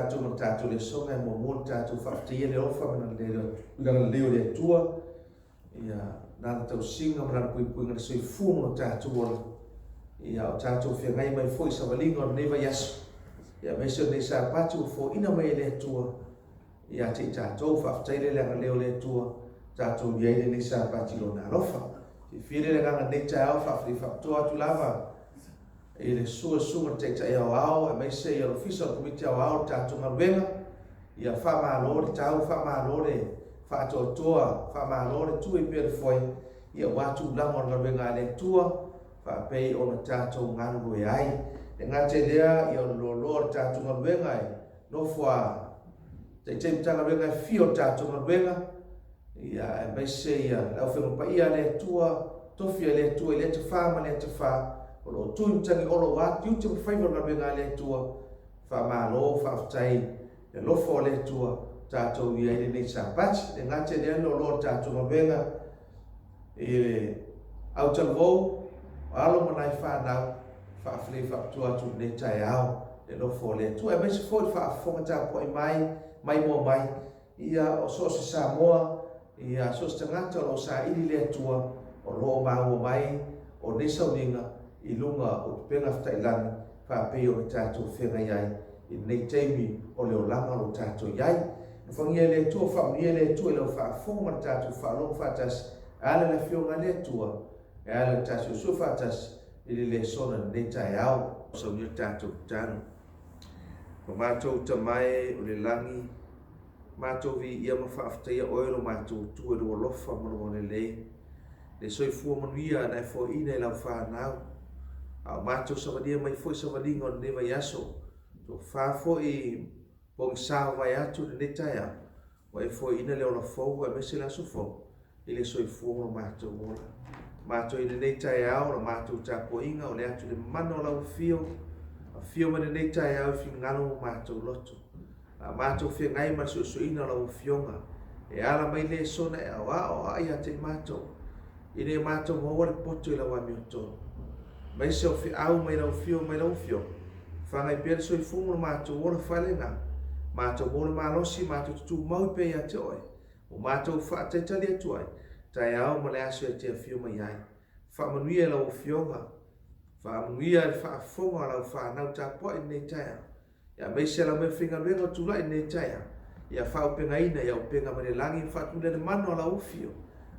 tatou ma le tatou lesona e muamua ona tatou faafetaia le alofa ma le agalelei o le Atua, ia, Lana tausiga ma Lana puipuiga i le soifua ma lo tatou ola, ia, o tatou feagai mai foi i savaliga o lenei vaiaso, ia, aemaise o lenei Sapati ua foaiina mai e le Atua ia te i tatou. Faafetai lea i le agalelei o le Atua, tatou i ai i lenei Sapati i Lona alofa. Fiafia lea i le agaga i lenei taeao, faafetai faapitoa atu lava i le susu o le Susuga i le Taitai Aoao aemaise ia le Ofisa o le Komiti Aoao o le tatou galuega. Ia faamalo le tau, faamalo le faatoatoa, faamalo le tui pea le foe, ia aua tulaga o le galuega a le Atua faapei ona tatou galulue ai. E le gata i lea, ia o le loaloa o le tatou galuega e nofo a Taitai Matagaluega e fia o le tatou galuega, ia aemaise ia le aufaigaluega paia a le Atua, tofi a le Atua i lea tafa ma lea tafa, o lo o tu i matagi olo aua tiute ma faiva o le galuega a le Atua. Faamalo, faafetai i le alofa o le Atua tatou i ai i lenei Sapati. E le gata i lea le loaloa o le tatou galuega i le autalavou, o alo ma nai fanau, faafilei faapitoa atu i lenei taeao le alofa o le Atua. Aemaise foi le faafofoga tapuai mai, maimoa mai, ia o so o se Samoa, ia so o se tagata o lo o saili le Atua, o lo o maua mai o nei sauniga i luga o upega fetailagi faapei ona tatou feagai ai i lenei taimi o le olaga o lo o tatou i ai. Alofagia e le Atua, faamanuia e le Atua i lau faafofoga ma le tatou faalogo faatasi, e ala i le Afioga a le Atua, e ala i le tatou suesue faatasi i le lesona i lenei taeao. Saunia le tatou tatalo. Lo matou Tama e o le lagi, matou viia ma faafetaia Oe lo matou Atua i lou alofa ma lou agalelei, le soifua manuia na e foaiina i lau fanau, a o matou savalia mai foi savaliga o lenei vaiaso, tofa foi pogisa vae atu i lenei taeao, ua e foaiina le ola fou aemaise le aso fou i le soifua ma lo matou ola. Matou i lenei taeao, la matou tapuaiga o le atu le mana o lau afio, afio mai lenei taeao i finagalo ma matou loto. A matou feagai ma le suesueina o lau Afioga, e ala mai lesona e aoaoa ia te i matou, ina ia matou maua le poto i lau amiotonu. Aemaise o feau mai lau afio mai lau Afioga, whangai pea le soifua ma lo matou ola faaleagaga, matou maua le malosi, matou te tumau pea ia te oe, ua matou faatalitali atu ai, taeao ma le aso e te afio mai ai. Faamanuia i lau Afioga, faamanuia i le faafofoga a lau fanau tapuai i lenei taeao. Ia aemaise lau mea faigaluega o tulai i lenei taeao, ia faaaupegaina i auupega mai le lagi ma faatuli le mana o lau afio,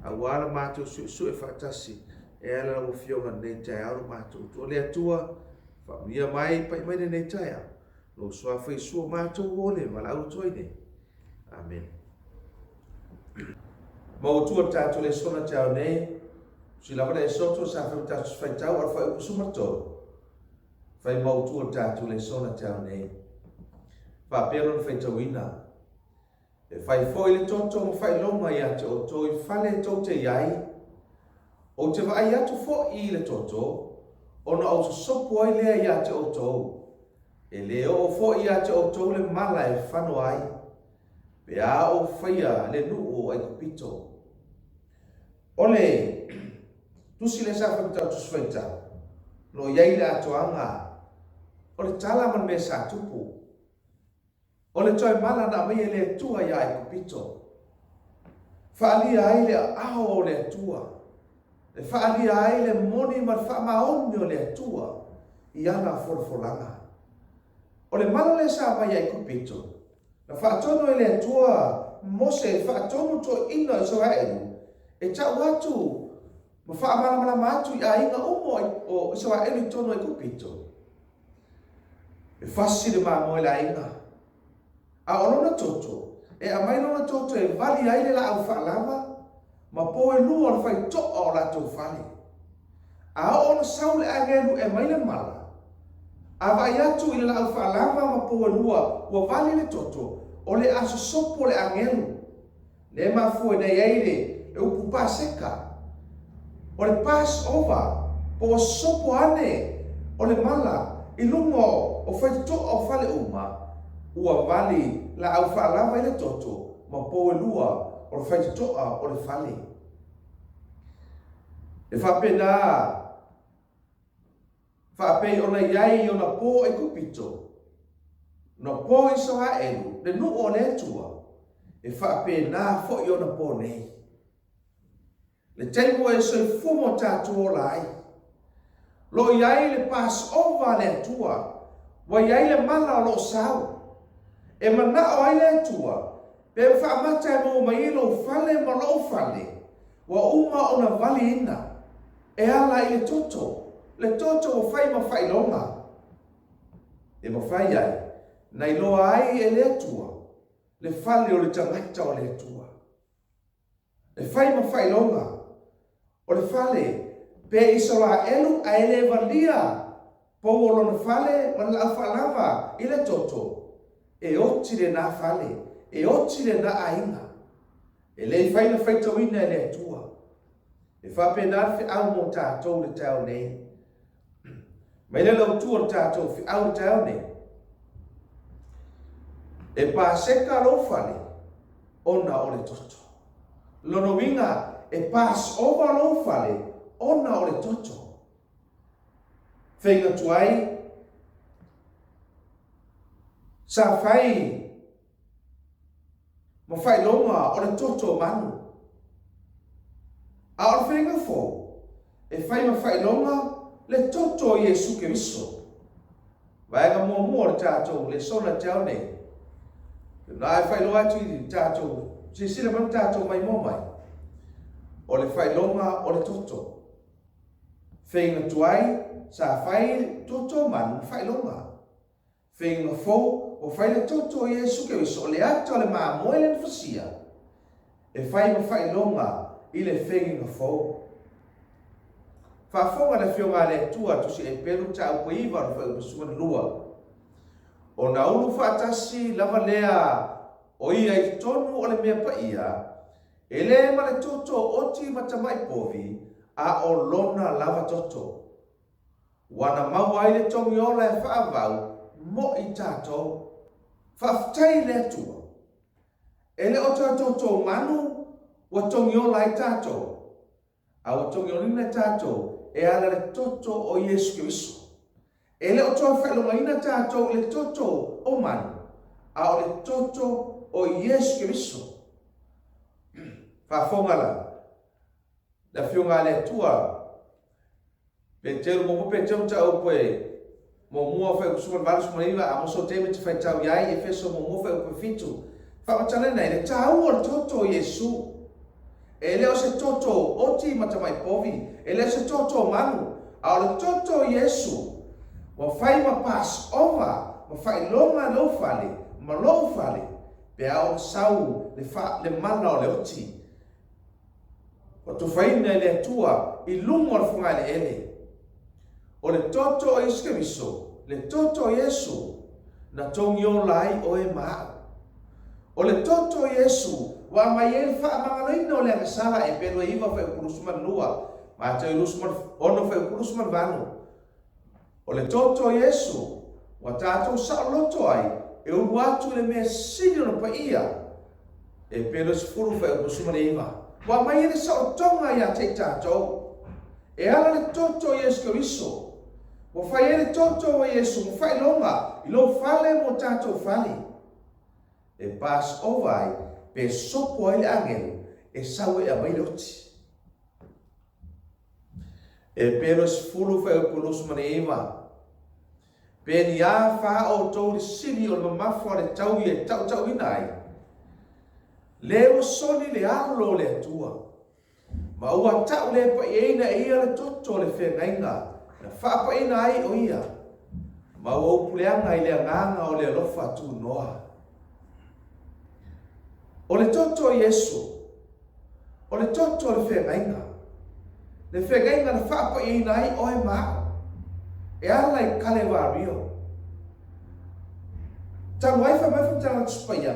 aua la matou suesue faatasi e ala lau afioga i lenei taeao lo matou Atua. Le Atua, faamanuia mai, pai mai lenei taeao, lou suafa Iesu o matou o le valaau atu ai nei. Amene. Maua tua le tatou lesona taeao nei, tusi lava le Esoto sa fai ma tatou faitau o le fuaiupu 13. Fai mautu o le tatou lesona taeao nei. Faapea lona faitauina, E fai foi le toto ma faailoga ia te outou i fale tou te i ai, ou te vaai atu foi i le toto, ona ou sosopo ai lea ia te outou, e le oo foi ia te outou le mala e fano ai, pe a ou faia le nuu o Aikupito. O le tusi lea sa fai ma tau Tusi Faitau, o lo o i ai le atoaga o le tala ma le mea sa tupu. O le toe mala na aumai e le Atua iā Aikupito, faaalia ai le aao o le Atua, e faaalia ai le moni ma le faamaoni o le Atua i ana folafolaga. O le mala lea sa aumai i Aikupito, na faatonu e le Atua Mose e faatonu toeaiina o Isaraelu e tau atu ma faamalamalama atu i aiga uma o Isaraelu i totonu o Aikupito. E fasi le mamoe i le aiga, a o lona toto, e aumai lona toto e vali ai le laau faalava ma pou e lua o le faitoa o latou fale. A oo ona sau le agelu e aumai le mala, a vaai atu i le laau faalava ma pou e lua ua vali le toto, o le a sosopo le agelu. Lea e mafua ina i ai le upu Paseka. O le pass over, po ua sopo ane o le mala i luga o faitotoa o fale uma, ua vali laau faalava i le toto ma pou e lua o le faitotoa o le fale. E faapena faapei ona i ai i ona po Aikupito. Na po Isaraelu, le nuu o le Atua, e faapena foi ona po nei. Le taimi ua e soifua ma o tatou ola ai. Lo i ai le Pasova a le Atua, ua i ai le mala o lo o sau. E manao ai le Atua, pe ua faamata e maua mai ai lou fale ma lou fale, ua uma ona valiina, e ala i le toto, le toto ua fai ma faailoga. E mafai ai na iloa ai e le Atua le fale o le tagata o le Atua. E fai ma faailoga o le fale pe Isaraelu ae le valia pou o lona fale ma le laau faalava i le toto, e oti lena fale, e oti lena aiga. E le fai na faitauina e le Atua. E faapena le feau mo tatou i le taeao nei. Mai le lautu o le tatou feau i le taeao nei. E Paseka lou fale ona o le toto. Lona uiga, e Passover lou fale ona o le toto. Feiga tuai, sa fai ma faailoga o le toto o manu. A o le faiga fou, e fai ma faailoga le toto o Iesu Keriso. Vaega muamua o le tatou lesona i taeao nei, na e faailoa atu i tatou, silasila mai ma tatou maimoa mai, o le faailoga o le toto. Feiga tuai, sa fai toto o manu ma faailoga. Feiga fou, ua fai le toto o Iesu Keriso, o le ata o le mamoe lea na fasia, e fai ma faailoga i le feiga fou. Faafofoga le Afioga a le Atua, Tusi Epelu Mataupu e 9 o le Fuaiupu 12. Ona ulu faatasi lava lea o ia i totonu o le mea paia, e le ma le toto oti ma tamai povi, a o lona lava toto. Ua na maua ai le togi ola e faavau mo i tatou. Faafetai i le Atua. E le o toe toutou manu ua togi ola ai tatou, a ua togiolina tatou e ala le toto o Iesu Keriso. E le o toe faailogaina tatou i le toto o manu, a o le toto o Iesu Keriso. Faafofoga la le Afioga a le Atua. Peteru, muamua Peteru mataupu e muamua fuaiupu 18, 19, Amoso David te faitau i ai, Efeso muamua fuaiupu e 7. Faamatalaina ai le taua o le toto o Iesu. E le o se toto oti ma tamai povi, e le o se toto o manu, a o le toto o Iesu. Ua fai ma Pasova ma faailoga lou fale ma lou fale, pe a ona sau le, fa, le mala o le oti. Ua tofaina e le Atua i luga o le fogaeleele. O le toto o Iesu Keriso, le toto o Iesu, na togiola ai oe ma a'u. O le toto o Iesu ua aumai ai le faamagaloina o le agasala Eperu e 9 fuaiupu 22, Mateo 26 fuaiupu 28. O le toto o Iesu ua tatou saoloto ai e ulu atu i le mea sili ona paia, Epelo 10 fuaiupu 19. Ua aumai ai le saolotoga ia te i tatou, e ala le toto o Iesu Keriso. Ua fai ai le toto o Iesu ma faailoga i lou fale mo tatou fale, e Passover ai pe sopo ai le agelu e sau e aumai le oti. Epelo 10 fuaiupu 29. Pe ni a fa outou le sili o le mamafa o le taui e tautauina ai, le ua soli le alo o le Atua, ma ua tau le paieina e ia le toto o le feagaiga na faapaina ai o ia, ma ua upuleaga i le agaga o le alofa tunoa. O le toto o Iesu, o le toto o le feagaiga, le feagaiga na faapaiaina ai oe ma a'u, e ala i Kalevario. Talu ai fai mai faamatalaga Tusi Paia,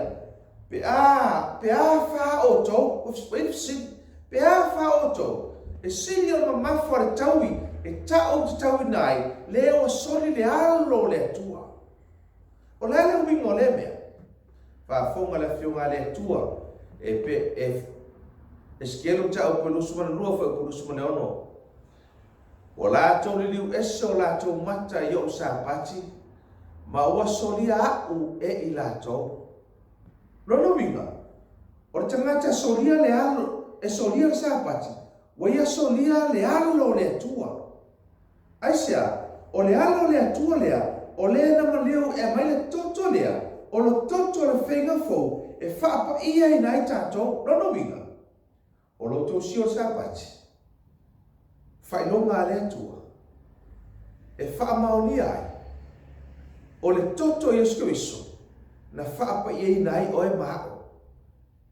pe a, pe a fa outou, ua fai le fesili, pe a fa outou, e sili ona mamafa le taui e ta'u te tauina ai, le ua soli le alo o le Atua. O le a le uiga o lea mea? Faafofoga le Afioga a le Atua e pe e Esekielu mataupu e 22 fuaiupu 26. Ua latou liliu ese o latou mata i ou Sapati, ma ua solia aʻu e i latou. Lona uiga, o le tagata e solia le alo, e solia le Sapati, ua ia solia le alo o le Atua. Aisea? O le alo o le Atua lea, o le na maliu e aumai le toto lea, o lo toto o le faiga fou e faapaia-ina ai tatou. Lona uiga, o lo outou sio o le Sapati, faailoga a le Atua, e faamaonia ai, o le toto o Iesu Keriso na faapaiaina ai oe ma a'u,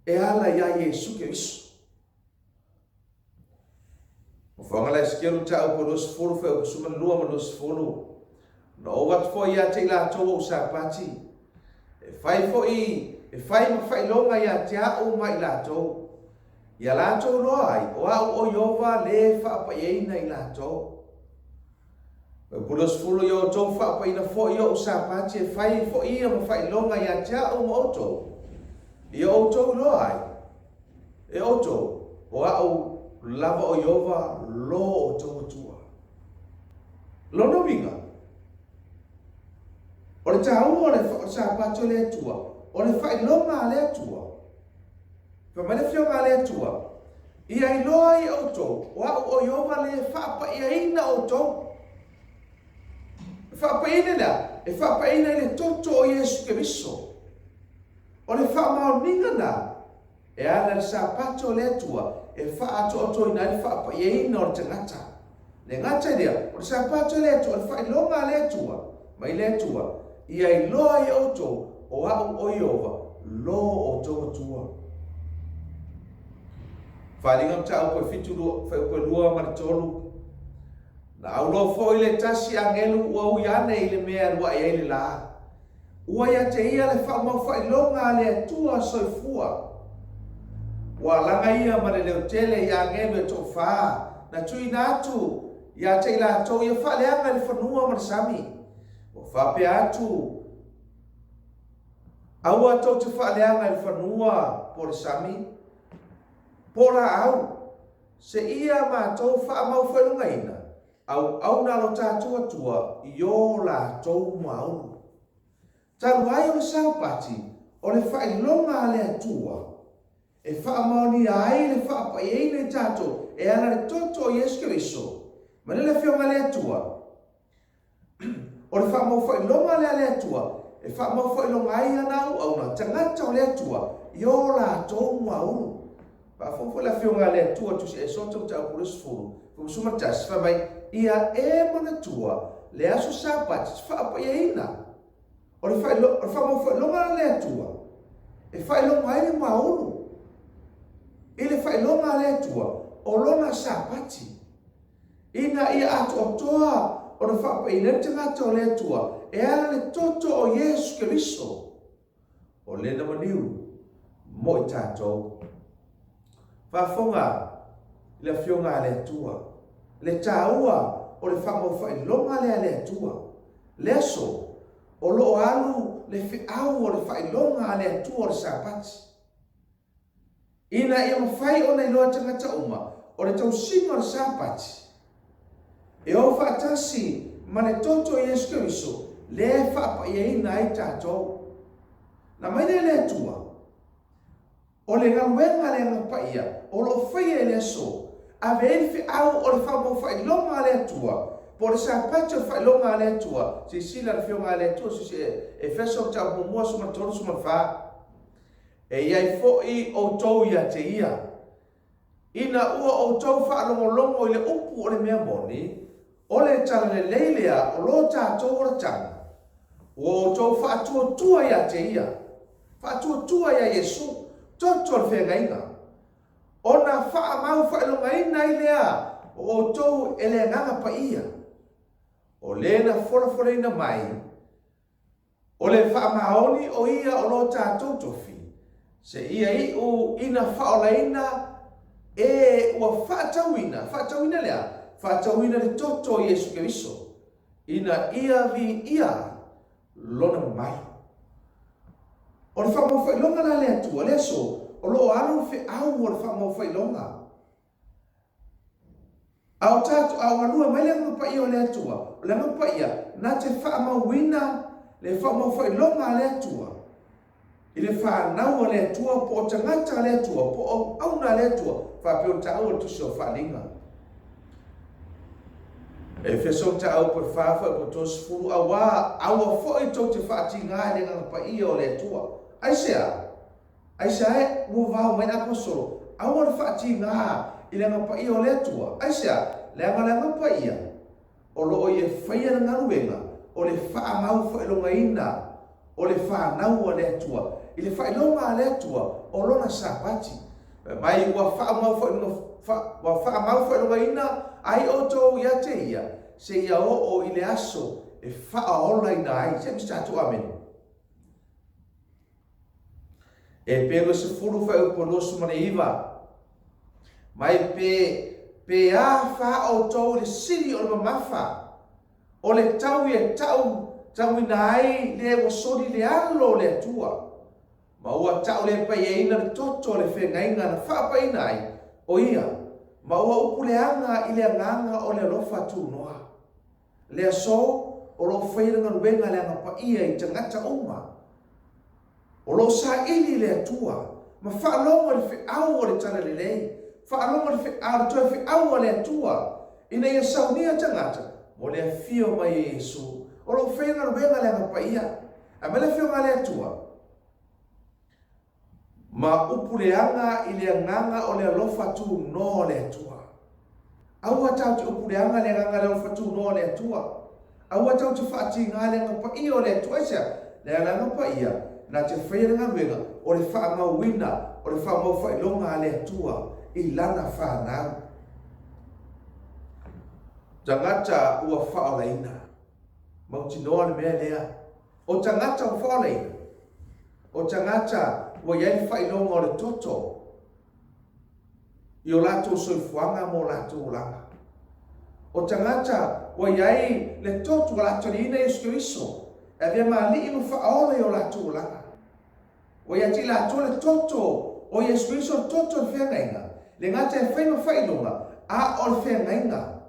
e ala iā Iesu Keriso. Mafuaaga la Esekielu mataupu e 20 fuaiupu 12 ma 20, Na ou atu foi ia te i latou ou Sapati, e fai foi, e fai ma faailoga ia te a'u ma i latou, ia latou iloa ai, o a'u o Ieova le faapaiaina i latou. Fuaiupu 20, Ia outou faapaina foi o'u Sapati e fai foi ia ma faailoga ia te a'u ma outou, ia outou iloa ai, E outou, o a'u lava o Ieova lo outou Atua. Lona uiga, o le taua o le Sapati o le Atua, o le faailoga a le Atua. Fai mai le Afioga a le Atua, Ia iloa ai e outou, o a'u o Ieova le faapaiaina outou. E faapaiaina i le a? E faapaiaina i le toto o Iesu Keriso. O le faamaoniga na, e ala i le Sapato o le Atua e faaatoatoina ai le faapaiaina o le tagata. Le gata i lea, o le Sapato o le Atua, o le faailoga a le Atua mai le Atua, ia iloa ai e outou, o a'u o Ieova, lo outou Atua. Faaaliga mataupu e 7, fuaiupu e 2 ma le 3. Na auloa foi le tasi agelu ua ui ane i le mea e alu ae ai le la. Ua ia te ia le faamaufailoga a le Atua soifua. Ua alaga ia ma le leo tele i agelu e toafa, na tuuina atu ia te i latou ia faaleaga i le fanua ma le sami. Ua faapea atu, Aua tou te faaleaga i le fanua po o le sami, po o laau, seia matou faamaufailogaina Auauna lo tatou Atua i o latou muaulu. Talu ai o le Sapati o le faailoga a le Atua, e faamaonia ai le faapaiaina i tatou e ala i le toto o Iesu Keriso, ma le Afioga a le Atua. O le faamaufailoga lea a le Atua e faamaufailoga ai ana auauna, tagata o le Atua, i o latou muaulu. Faafofoga foi le Afioga a le Atua, Tusi Esoto mataupu 20, 11, fai mai, Ia e manatua le aso Sapati te faapaiaina. O le faamaufailoga a le Atua e faailoga ai le muaulu i le faailoga a le Atua o lona Sapati. Ina ia atoatoa ona faapaia ai le tagata o le Atua e ala le toto o Iesu Keriso, o lena maliu mo i tatou. Faafofoga i le Afioga a le Atua, le taua o le faamaufailoga lea a le Atua, le aso o lo o alu le feau o le faailoga a le Atua o le Sapati. Ina ia mafai ona iloa e tagata uma, o le tausiga o le Sapati, e o faatasi ma le toto o Iesu Keriso lea e faapaiaina ai tatou. Na aumai lea e le Atua, o le galuega a le Agaga Paia o lo o faia i le aso, ave ai le feau o le faamaufailoga a le Atua, po o le Sapati o le faailoga a le Atua. Silasila le Afioga a le Atua, Efeso mataupu 1, 13, 14. E i ai foi outou ia te ia. Ina ua outou faalogologo i le upu o le mea moni, o le talalelei lea o lo tatou olataga, ua outou faatuatua ia te ia, faatuatua ia Iesu, toto o le feagaiga, ona faamaufaailogaina ai lea o outou e le Agaga Paia, o le na folafolaina mai, O le faamaoni o ia o lo tatou tofi, seia iu ina faaolaina e ua faatauina, faatauina le a? Faatauina le toto o Iesu Keriso, ina ia viia ai Lona mamalu. O le faamaufailoga la a le Atua, le aso, o lo o alu le feau o le faamaufailoga. A o tatou, a o galue mai le Agaga Paia o le Atua, o le Agaga Paia na te faamauina Le faamaufailoga a le Atua i le fanau a le Atua po o tagata a le Atua po o auauna a le Atua, faapea ona taua i le Tusi o Faaaliga. Efeso mataupu e 4 fuaiupu 30, Auā, aua foi tou te faatiga i le Agaga Paia o le Atua. Aisea? Aisea e ua vao mai le Aposetolo, aua le faatiga i le Agaga Paia o le Atua? Aisea? Leaga o le Agaga Paia o lo o ia faia le galuega o le faamaufaailogaina o le fanau a le Atua i le faailoga a le Atua o Lona Sapati. Fai mai, ua faamaufaailogaina ai outou ia te Ia, seia oo i le aso e faaolaina ai. Se i tatou Amene. E pe 20 fuaiupu 29, mai pe pe a fa outou i le sili o le mamafa o le taui e tau tauina ai le ua soli le alo o le Atua, ma ua tau le paiaina le toto o le feagaiga na faapaina ai o ia, ma ua upu leaga i le agaga o le alofa tunoa. Le aso o lo o faia le galuega a le Aga Paia i tagata uma. O lo o saili le Atua ma faalogo i le feau o le Talalelei, faalogo i le feau, le toe feau a le Atua ina ia saunia tagata mo le afio mai e Iesu. O lo o faia galuega a le Aga Paia. Aumai le afioga a le Atua. Ma upu leaga i le agaga o le alofa tunoa o le Atua. Aua tatou te upu leaga i le agaga o le alofa tunoa o le Atua. Aua tatou te faatiga i le agaga paia o le Atua. Aisea? Le agaga paia na te faia le galuega o le faamauina o le faamaufailoga a le Atua i Lana fanau. Tagata ua faaolaina. Mautinoa le mea lea. O tagata ua faaolaina. O tagata ua i ai le faailoga o le toto i o latou soifuaga ma o latou olaga. O tagata ua i ai le toto ua latou taliaina Iesu Keriso e avea ma Alii ma Faaola i o latou olaga. Ua ia te i latou le toto o Iesu Keriso, le toto o le feagaiga, le gata e fai ma faailoga, a o le feagaiga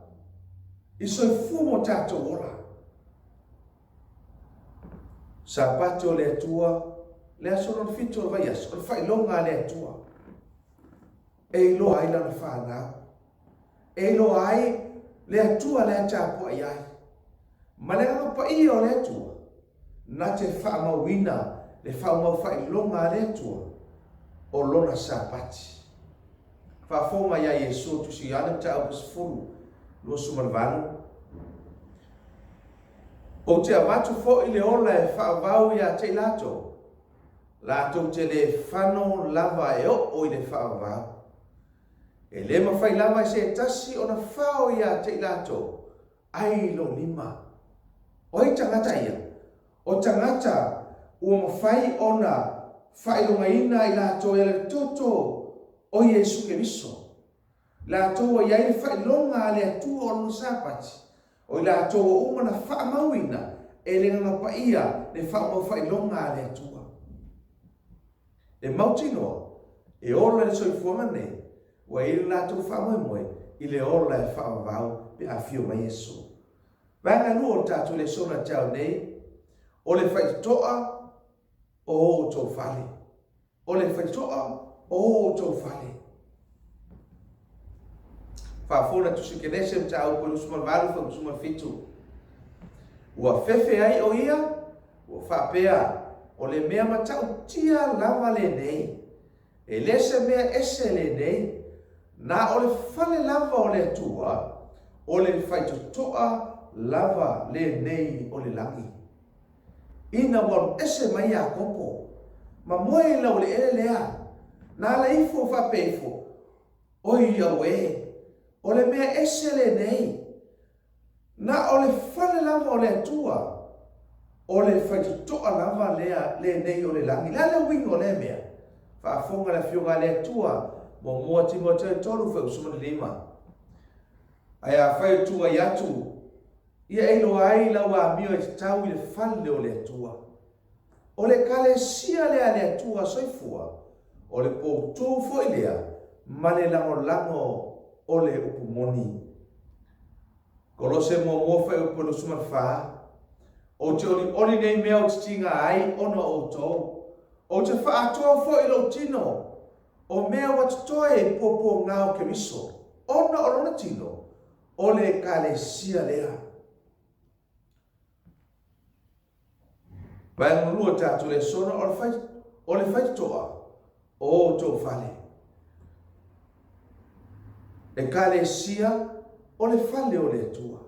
i soifua ma o tatou ola. Sapati o le Atua, le aso lona fitu o le vaiaso, o le faailoga a le Atua e iloa ai lana fanau, e iloa ai le Atua lea e tapuai ai. Ma le agaga paia o le Atua, na te faamauina le faamaufaailoga a le Atua o lona Sapati. Faafofoga ia Iesu, Tusi Ioane Mataupu 10, 28. Ou te avatu foi le ola e faavau ia te i latou, latou te le fano lava e oo i le faavavau. E le mafai lava e se tasi ona fao ia te i latou, ai i lou lima. O ai tagata ia? O tagata ua mafai ona faailogaina i latou e ala i le toto o Iesu Keriso. Latou ua i ai le faailoga a le Atua o Lona Sapati, o i latou ua uma ona faamauina e le Agaga Paia le faamaufaailoga a le Atua. E mautinoa, e ola i le soifuaga nei, ua i ai le latou faamoemoe i le ola e faavavau pe a afio mai Iesu. Vaega e lua o le tatou lesona i le taeao nei, o le faitotoa o outou fale. O le faitotoa o outou fale. Faafofoga Tusi Kenese Mataupu 28 27. Ua fefe ai o ia, ua faapea, o le mea matautia lava lenei. E le se mea ese lenei, na o le fale lava o le Atua, o le faitotoa lava lenei o le lagi. Ina ua alu ese mai Iakopo, ma moe i le laueleele lea, na ala ifo faapea ifo, Oi auē, o le mea ese lenei, na o le fale lava o le Atua, o le faitotoa lava lea lenei o le lagi. O le a le uiga o lea mea? Faafofoga le Afioga a le Atua, muamua Timoteo 3, fuaiupu 15. Ae afai o tuai atu, Ia e iloa ai lau amio e tatau i le fale o le Atua. O le Ekalesia lea a le Atua soifua, o le poutu foi lea ma le lagolago o le upu moni. Kolose muamua fuaiupu 24. Ou te olioli nei mea ou te tiga ai ona o outou. Ou te faaatoa foi i lou tino o mea ua totoe i puapuaga o Keriso, ona o lona tino, o le Ekalesia lea. Vaega lua tatou lesona o le fai, o le faitotoa o outou fale. Ekalesia o le fale o le Atua.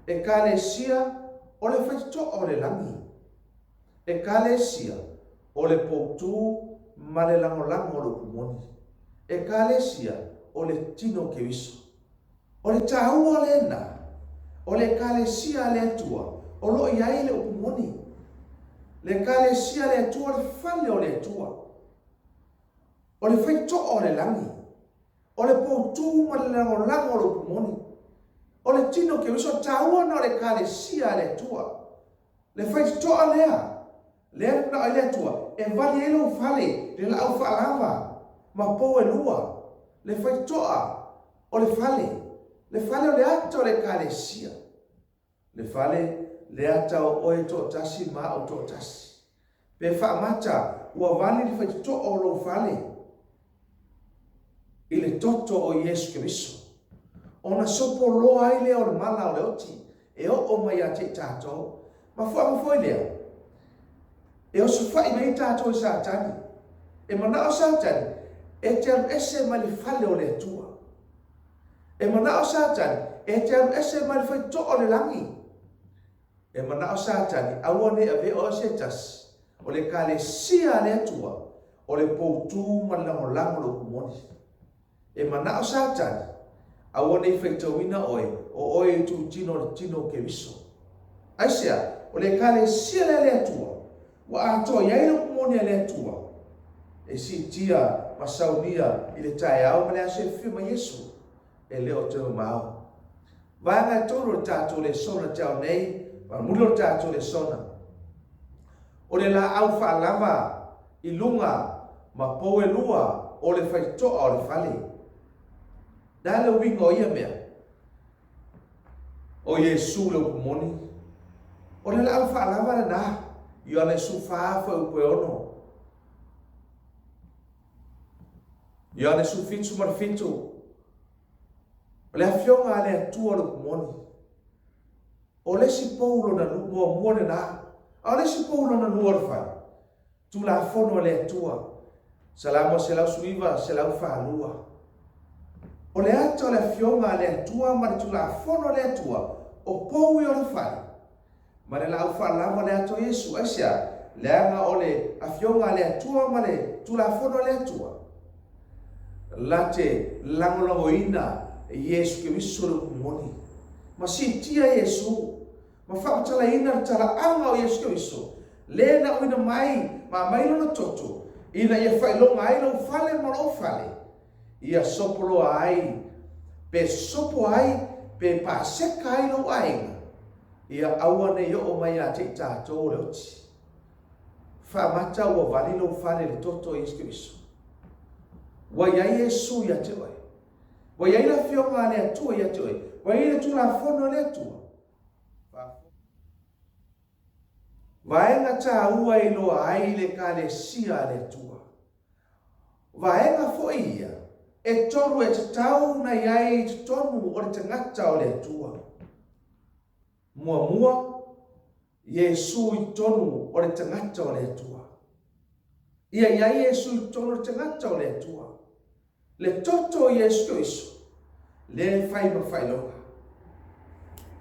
Ekalesia o le faitotoa o le lagi. Ekalesia o le poutū ma le lagolago o le upu moni. Ekalesia o le tino o Keriso. O le taua lena o le Ekalesia a le Atua o lo o i ai le upu moni. Le Ekalesia a le Atua o le fale o le Atua. O le faitoa o le lagi. O le poutū ma le lagolago o le upu moni. O le tino o Keriso, o le taua lena o le Ekalesia a le Atua. Le faitotoa lea, lea e manao ai le Atua e vali ai lou fale, le laau faalava ma pou e lua, le faitotoa o le fale, le fale o le ata o le Ekalesia, le fale le ata o oe toatasi ma au toatasi. Pe faamata ua vali le faitotoa o lou fale i le toto o Iesu Keriso, ona sopo loa ai lea o le mala o le oti e oo mai ia te i tatou. Mafuaaga foi lea e osofai mai ai tatou e Satani. E manao Satani e te alu ese mai le fale o le Atua. E manao Satani e te alu ese mai le faitotoa o le lagi. E manao Satani aua ne i avea oe se tasi o le Ekalesia a le Atua o le poutū ma le lagolago o le upu moni. E manao Satani aua ne i faitauina oe o oe e itutino o le tino o Keriso. Aisea? O le Ekalesia lea a le Atua ua atoa i ai le upu moni a le Atua e siitia ma saunia i le taeao ma le aso e afio mai Iesu e le o toe mamao. Vaega e tolu o le tatou lesona te ao nei, ma muli o le tatou lesona, o le laau faalava i luga ma pou e lua o le faitotoa o le fale. Le a le uiga o ia mea? O Iesu le upu moni. O le laau faalava lena, Ioane 14 fuaiupu e 6. Ioane 17 ma le 7. O le Afioga a le Atua o le upu moni. O le isi pou lona muamua lena, a o le isi pou lona lua o le fale, Tulafono a le Atua, Salamo 119, 142. O le ata o le Afioga a le Atua ma le Tulafono a le Atua, o pou ia o le fale, Ma le laau faalava le ata o Iesu. Aisea? Leaga o le Afioga a le Atua ma le Tulafono a le Atua la te lagolagoina e Iesu Keriso le upu moni. Ma siitia Iesu ma faamatalaina le talaaga o Iesu Keriso, le na auina mai ma aumai lona toto ina ia faailoga ai lou fale ma lou fale, ia sopoloa ai, pe sopo ai, pe paseka ai lou aiga. Ia aua ne i oo mai ia te i tatou o le oti. Faamata ua vali lou fale i le toto o Iesu Keriso. Ua i ai Iesu ia te oe. Ua i ai le Afioga a le Atua ia te oe. Ua i ai le Tulafono a le Atua. Vaega taua e iloa ai le Ekalesia a le Atua. Vaega foi ia e tolu e tatau ona i ai i totonu o le tagata o le Atua. Muamua, Iesu i totonu o le tagata o le Atua. Ia i ai Iesu i totonu o le tagata o le Atua. Le toto o Iesu Keriso, lea e fai ma faailoga.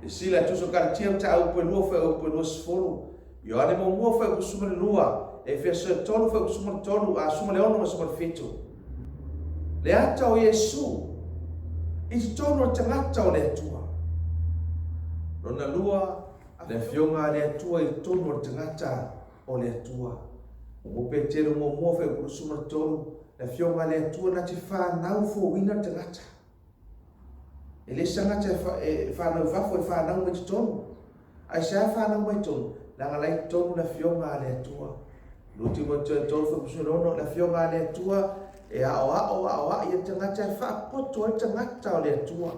Le sila e tusa o Kalatia mataupu e 2 fuaiupu e 20, Ioane muamua fuaiupu 12, Efeso e 3 fuaiupu 13 a 16 ma 17. Le ata o Iesu i totonu o le tagata o le Atua. Lona lua, le Afioga a le Atua i totonu o le tagata o le Atua. Muamua Petelo muamua fuaiupu 23, le Afioga a le Atua na te fanau fouina le tagata. E le se tagata e fanau i fafo, e fanau mai totonu. Aisea fanau mai totonu? Leaga la i totonu le Afioga a le Atua. 2 Timoteo 3 fuaiupu 16, le Afioga a le Atua e aoao aoai ai le tagata e faapoto ai le tagata o le Atua.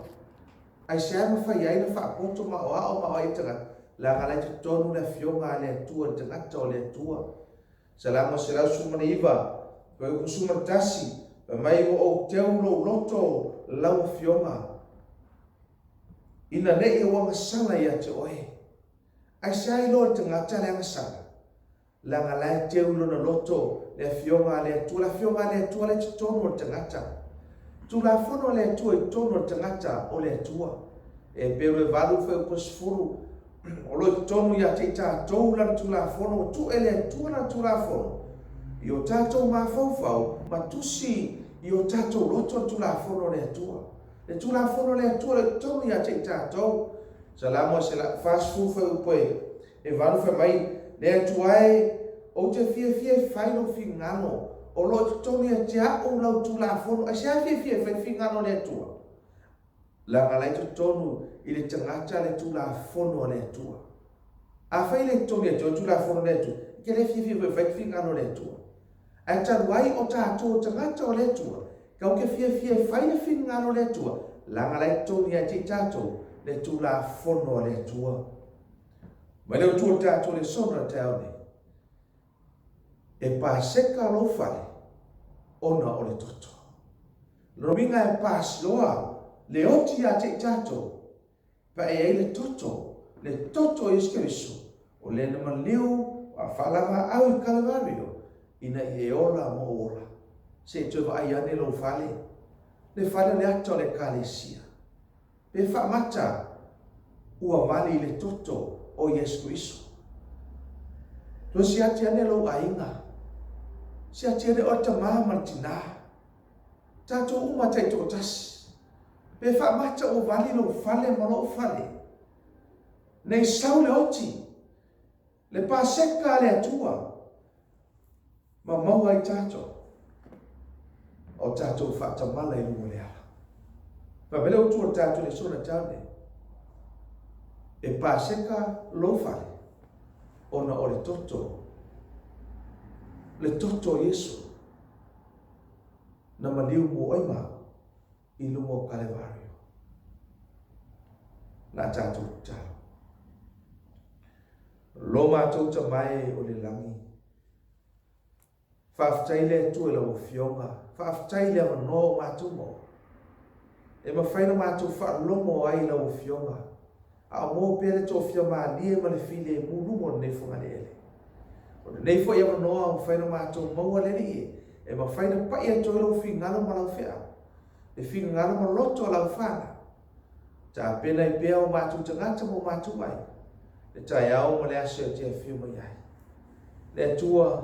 Aisea e mafai ai ona faapoto ma aoao ma aoai le tagata? Leaga la e totonu le Afioga a le Atua i le tagata o le Atua. Salamo 119, fuaiupu 11, Fai mai ua ou teu lou loto lau Afioga, ina ne i ou agasala ia te oe. Aisea iloa le tagata le agasala? Leaga la e teu i lona loto le Afioga a le Atua, le Afioga a le Atua la e totonu o le tagata. Tulafono a le Atua i totonu o le tagata o le Atua. Heperu e 8 fuaiupu 10, O lo o i totonu ia te i tatou Lana Tulafono, ua tuu e le Atua Lana Tulafono i o tatou mafaufau ma tusi i o tatou loto le Tulafono a le Atua. Le Tulafono a le Atua o lo o i totonu ia te i tatou. Salamo 40 fuaiupu e 8 fai mai, Le Atua e, ou te fiafia e fai lou finagalo, o lo o i totonu ia te au lau Tulafono. Aisea e fiafia e fai le finagalo o le Atua? Leaga la e totonu i le tagata le Tulafono a le Atua. Afai e le totonu ia te oe le Tulafono a le Atua, e te le fiafia foi e fai le finagalo o le Atua. Ae talu ai o tatou o tagata o le Atua, tatou te fiafia e fai le finagalo o le Atua, leaga la e totonu ia te i tatou le Tulafono a le Atua. Mai le Atua o tatou lesona i le taeao nei, e Paseka lou fale ona o le toto. Lona uiga e pasiloa le oti ia te i tatou, pe a i ai le toto, le toto o Iesu Keriso, o lea na maliu a faalavaau i Kalevario, ina ia e ola ma ou ola. Se i toe vaai ane lou fale, le fale o le ata o le Ekalesia. Pe faamata ua vali i le toto o Iesu Keriso. Toe siati ane lou aiga, siati ane oe tama ma le tina. Tatou uma taitoatasi. Pe faamata ua vali lou fale ma lou fale. Nei sau le oti, le Paseka a le Atua, ma maua ai tatou o tatou faatamala i luga o le ala. Fai mai le utu o le tatou le sona tau nei. E Paseka lou fale ona o le toto, le toto o Iesu. Na maliu mo oe ma au i luga o Kalevario. Na tatou tatalo. Lo matou Tama e o le lagi, faafetai le Atua i lau Afioga, faafetai le avanoa o matou maua. E mafai ona matou faalogo ai i lau Afioga, a o maua pea le toafia malie ma le filemu luga o lenei Fogaaleele. O lenei foi avanoa ua mafai ona matou maua le Alii e, e mafai ona pai atu ai lou finagalo ma lau feau, le finagalo ma loto o lau fanau. Tapena ai pea o matou tagata ma o matou aiga, le taeao ma le aso e te afio mai ai. Le Atua,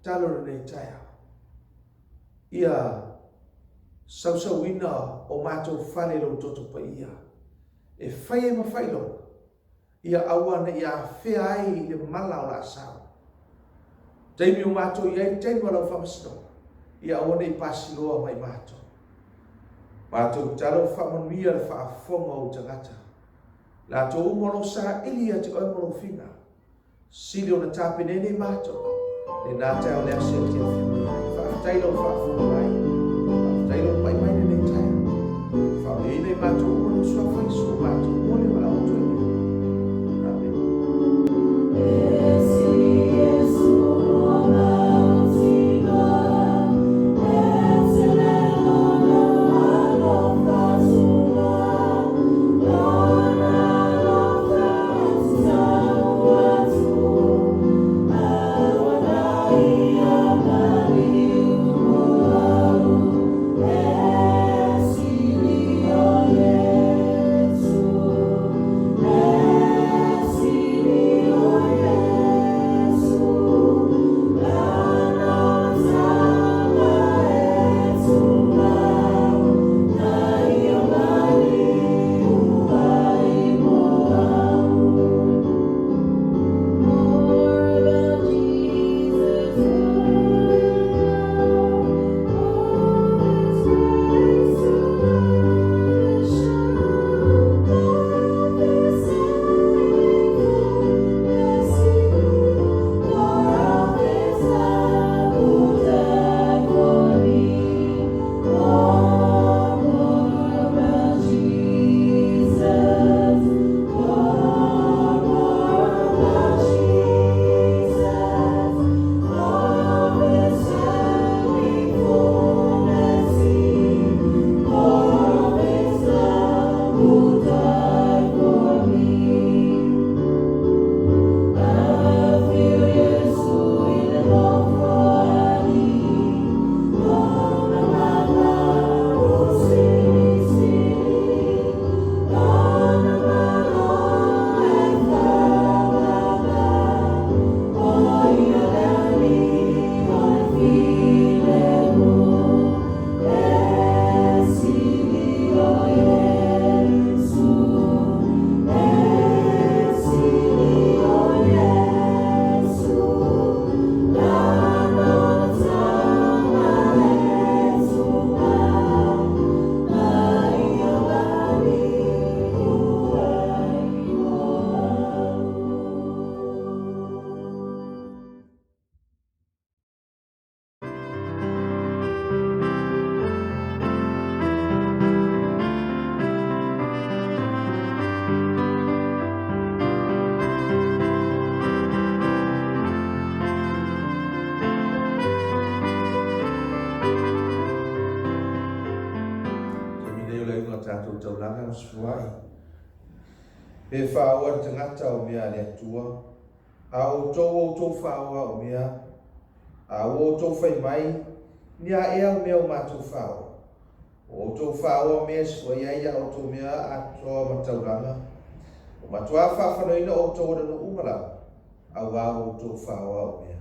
talo lenei taeao. Ia sausauina o matou fale i lou toto paia, e fai ai ma faailoga, ia aua ne i afea ai i le mala o lasau. Taimi o matou i ai, taimi o lau faamasinoga, ia aua ne i pasiloa mai matou. Matou tatalo faamanuia le faafofoga o ou tagata, latou uma o lo o saili ia te oe ma lou finagalo. Sili ona tapenene i matou, lena taeao le aso e te afio mai ai. Faafetai lau faafofoga mai. Faafetai lou pai mai lenei taeao. Faamanuiaina i matou uma lou suafa Iesu o matou mo le valaau atu ai nei. Amene. tatou taulaga ma sofuai. Pe faaoa le tagata o mea a le Atua, a o outou ua outou faaoa o mea, a ua outou fai mai, Ni a ea o mea o matou faaoa? Ua outou faaoa mea e sofuai ai a outou mea atoa ma taulaga. Ua matuā faafanoina outou e le nuu uma lava, auā ua outou faaoa o mea.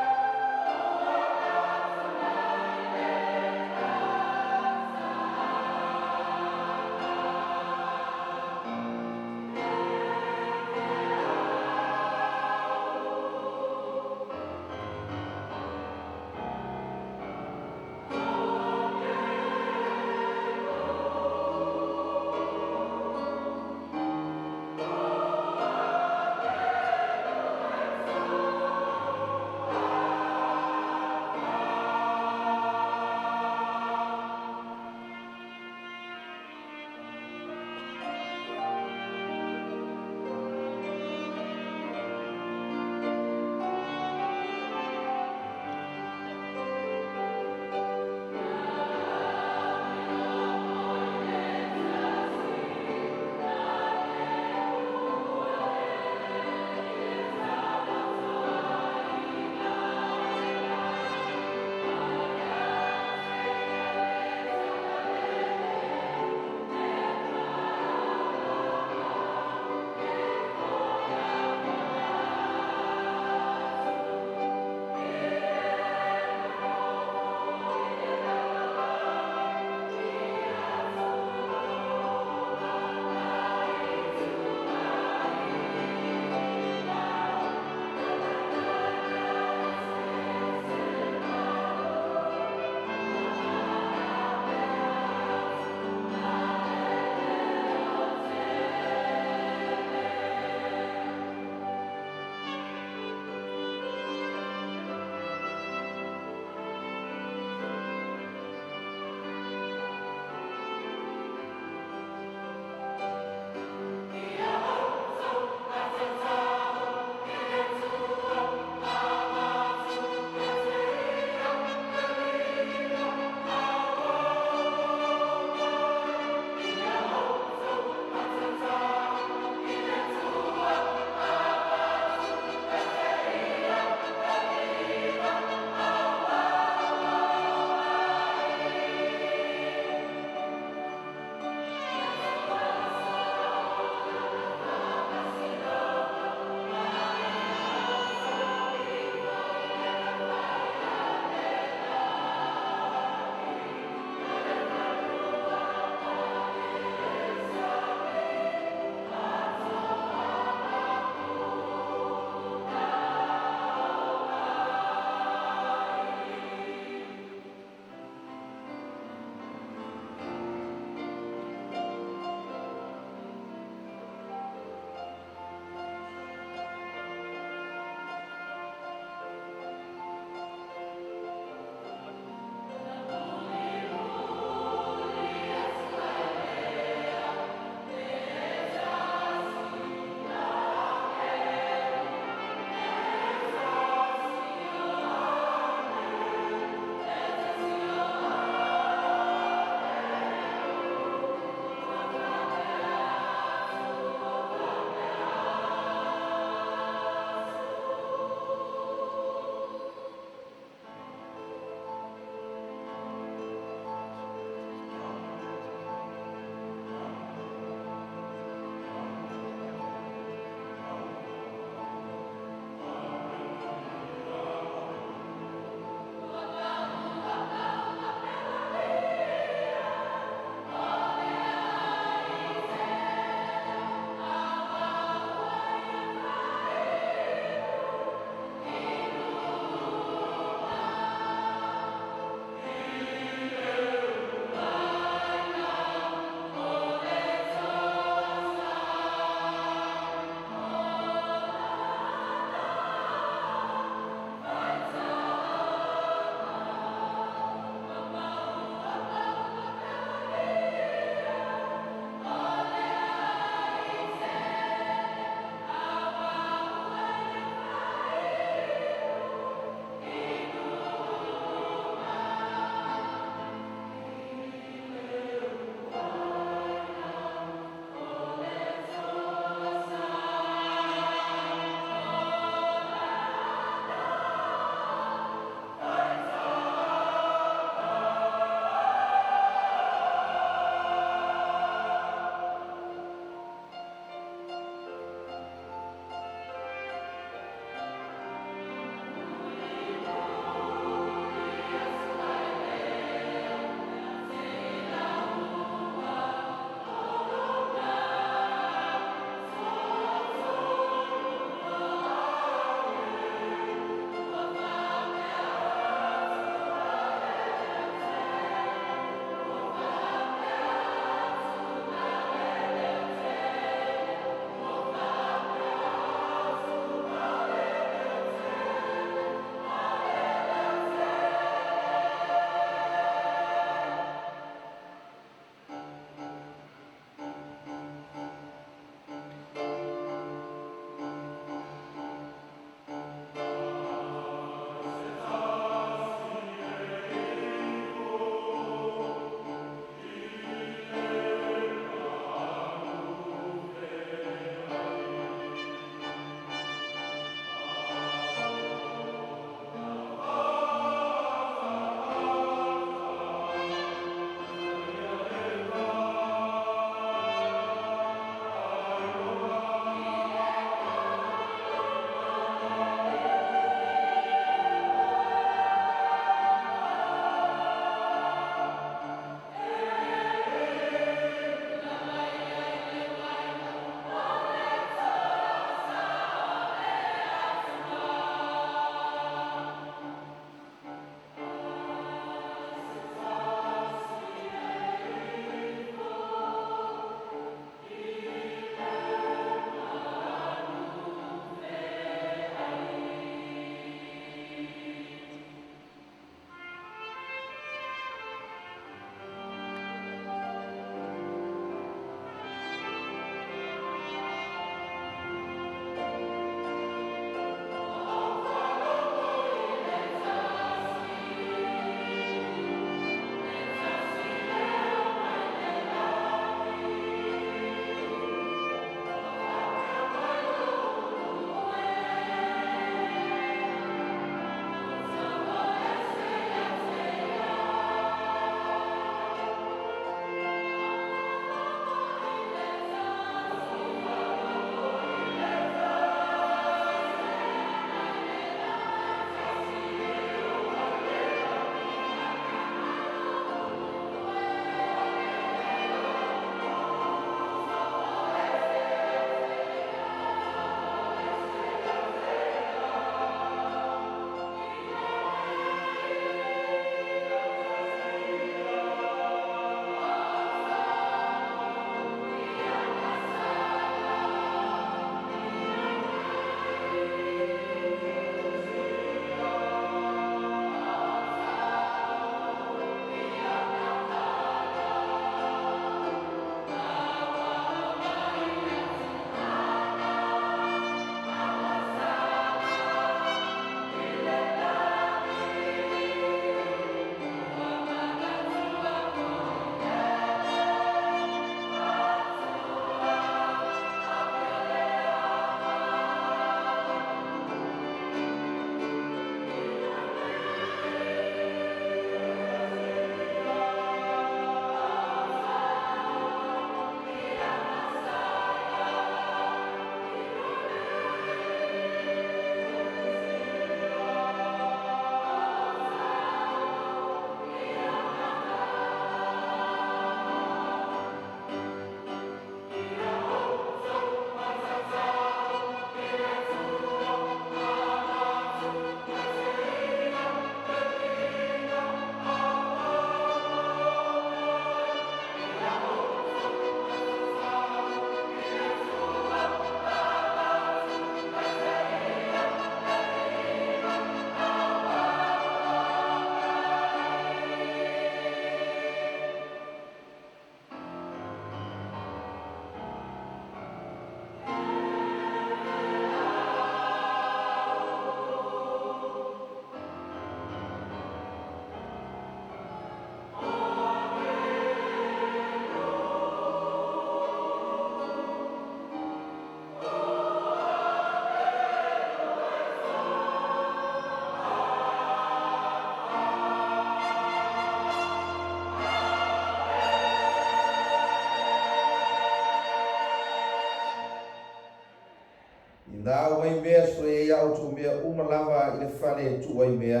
Inā aumai mea soe ai a outou mea uma lava i le fale e tuu ai mea,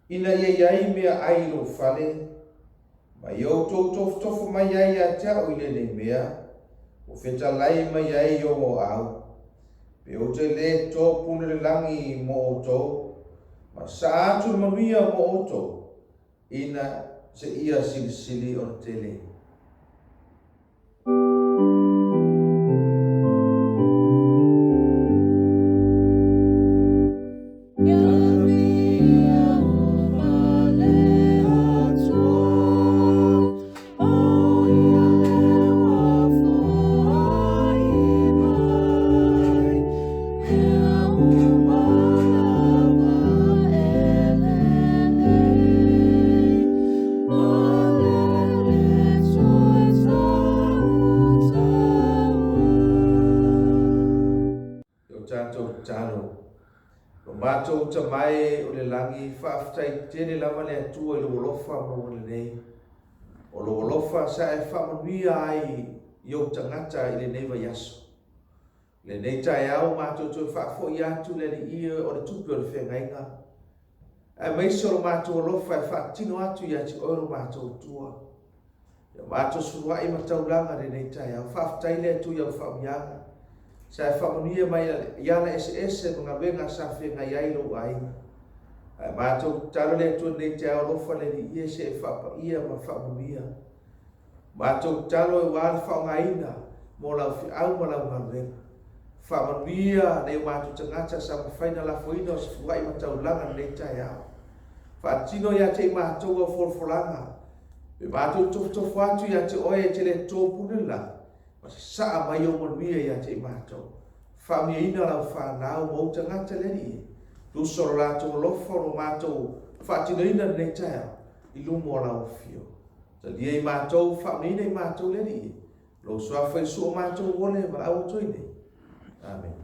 ina ia i ai mea ai i lou fale, ma ia outou tofotofo mai ai ia te au i lenei mea, ua fetalai mai ai i ou aau, pe ou te lē topune le lagi mo outou, ma sasaa atu le manuia mo outou, ina seia silisili ona tele. O tatou tatalo. Lo matou Tama e o le lagi, faafetai tele lava le Atua i lou alofa ma lou agalelei. O lou alofa sa e faamanuia ai i ou tagata i lenei vaiaso. Lenei taeao matou toe faafoi atu le Alii o le tupe o le feagaiga, aemaise o lo matou alofa e faatino atu ia te oe lo matou Atua. Ia matou suluai ma taulaga lenei taeao. Faafetai le Atua i au faaumiaga sa e faamanuia mai i ala eseese ma galuega sa feagai ai lou aiga. Ae matou tatalo le Atua lenei taeao alofa le Alii e se e faapaia ma faamanuia. Matou tatalo aua le faaaogaina mo lau feau ma lau galuega. Faamanuia nai o matou tagata sa mafai na lafoina o se fuluai ma taulaga lenei taeao. Faatino ia te i matou au folafolaga, pe matou tofotofo atu ia te oe e te le topune le lagi, ma sasaa mai ou manuia ia te i matou. Faamanuiaina lau fanau ma ou tagata le Alii e tusa o lo latou alofa o lo matou faatinoina lenei taeao i luma o lau afio. Talia i matou, faamanuiaina i matou le Alii e, lou suafa Iesu o matou ua le valaau atu ai nei. Amene.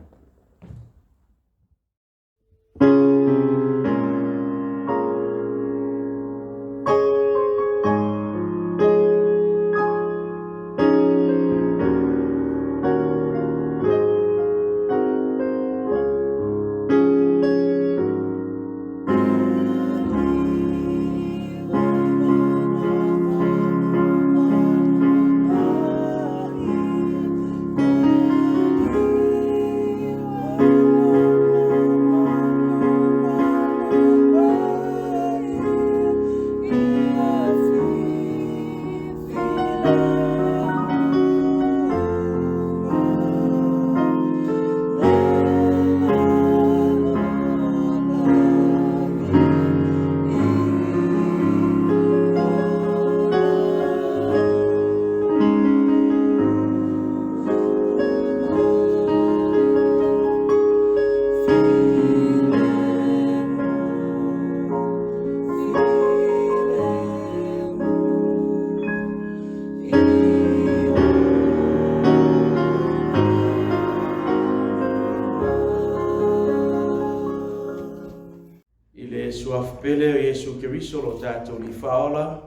I le Suafa pele o Iesu Keriso lo tatou Alii Faaola,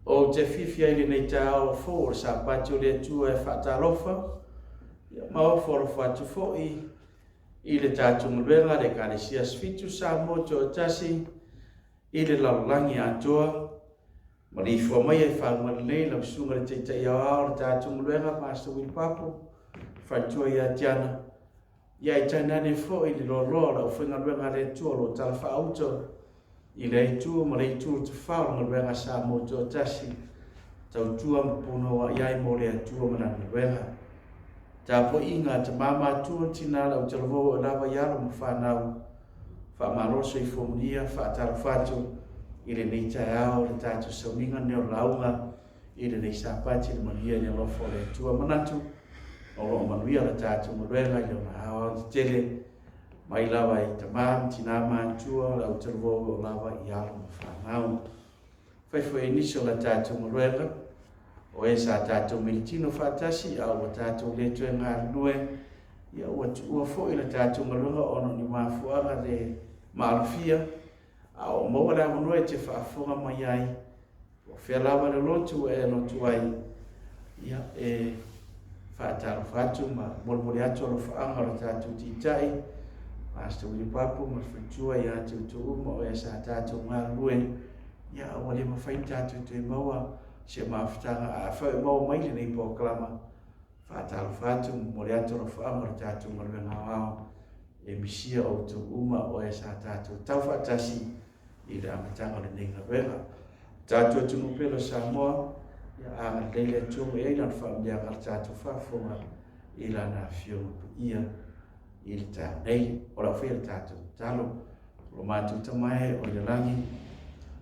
ou te fiafia ai i lenei taeao fou o le Sapati o le Atua e faatalofa ma ofo alofa atu foi i le tatou galuega a le Ekalesia Asofitu Samoa Tuatasi i le lalolagi atoa. Maleifua mai e faauuga lelei lau susuga i le Taitai Aoao o le tatou galuega Pastor Willie Papo, faletua ia Tiana, ia e tainane foi le loaloa o le aufaigaluega a le Atua o lo o tala faauto i lea itu ma le itu o le tafao o le galuega a Samoa Tuatasi, tautua ma punouai ai mo le Atua ma lana galuega. Tapuaiga a tama matua, tina lau talavou e lava i alo ma fanau, Faamalo le soifua manuia, faatalofa atu i lenei taeao i le tatou sauniga lenei o le lauga i lenei Sapati i le manuia i le alofa o le Atua. Manatu o lo o manuia le tatou galuega i lona aoaotetele mai lava i tama ma tina matutua, le au talavou o lava i alo ma fanau. Fai foi e nisi o la tatou galuega, o e sa tatou militino faatasi, a ua tatou le toe galulue, ia ua tuua foi le tatou galuega ona o ni mafuaaga le maalofia, a o maua le avanoa e te faafofoga mai ai, po o fea lava le lotu ua e lotu ai, ia e Faatalofa atu ma molimoli atu alofaaga o le tatou Taitai, Pastor William Papu ma le faletua ia te outou uma o ea sa tatou galulue, ia a ua le mafai ona tatou toe maua se mafutaga a afai o maua mai lenei polokalama. Faatalofa atu ma momoli atu alofaaga o le tatou galuega aoao e misia outou uma o ea sa tatou tau faatasi i le amataga o lenei galuega. Tatou atunuu pele o Samoa, ia agalelei le Atua ma i ai Lana faamanuiaga i le tatou faafofoga i Lana Afioga Paia i le taeao nei. O lau faia le tatou tatalo, o lo matou Tama e o i le lagi,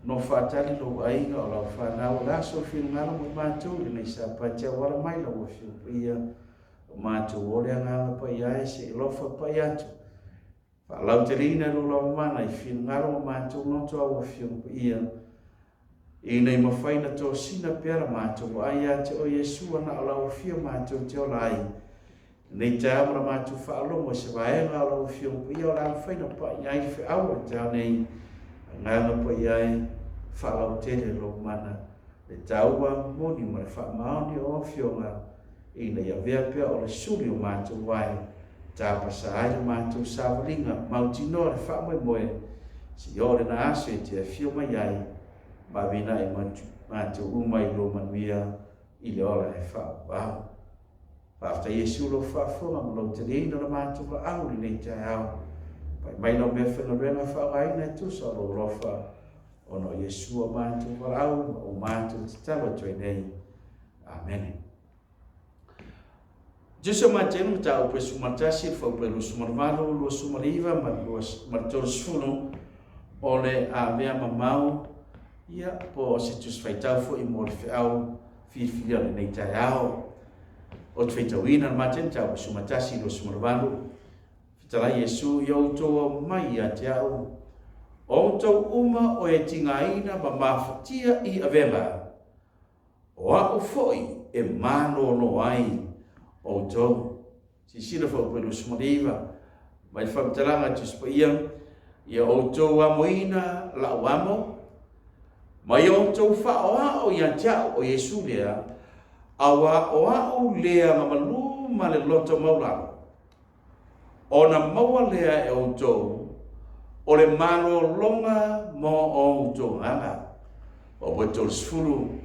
nofo faatali lou aiga o lau fanau, o le a sou finagalo mo matou i lenei Sapati auala mai lau Afioga Paia, o matou o le Agaga Paia e se i alofa pai atu. Faalauteleina e lou lava mana i finagalo ma matou loto au Afioga Paia, ina ia mafai na tosina pea la matou vaai ia te oe Iesu na o lau Afio matou te ola ai. Lenei taeao ma la matou faalogo i se vaega o lau Afioga Paia o le a mafai na pa'i ai le feau o le taeao nei, Agaga Paia e, faalautele lou mana, le taua moni ma le faamaoni o Afioga ina ia avea pea o le suli o matou wae, tapasa ai le matou savaliga mautinoa le faamoemoe, seia oo lena aso e te afio mai ai, ma aveina ai matou uma i lou manuia i le ola e faaauau. Faafetai Iesu lou faafofoga ma lou taliaina o le matou laau i lenei taeao. Pai mai lau meafaigaluega faaaogaina e tusa o lou alofa, ona o Iesu o matou valaau ma o matou tatalo atu ai nei. Amene. Jesu Mateu mataupu e 11, le fuaiupu e 28, 29 ma le 30, o le avea mamao, ia, po o se tusi faitau foi mo le feau filifilia o lenei taeao. Ou te faitauina le Mateu mataupu e 11, 28, Fetalai Iesu, ia outou aumai ia te au, o outou uma o e tigaina ma mafatia i avega, O a'u foi e malōlō ai outou. Silasila Fuaiupu 29 mai le Faamatalaga a Tusi Paia, Ia outou amoina la'u amo, ma ia outou faaoao ia te a'u o Iesu lea, auā o a'u lea mamalū ma le loto maulalo. Ona maua lea e outou o le malologa mo outou agaga. O ua 30,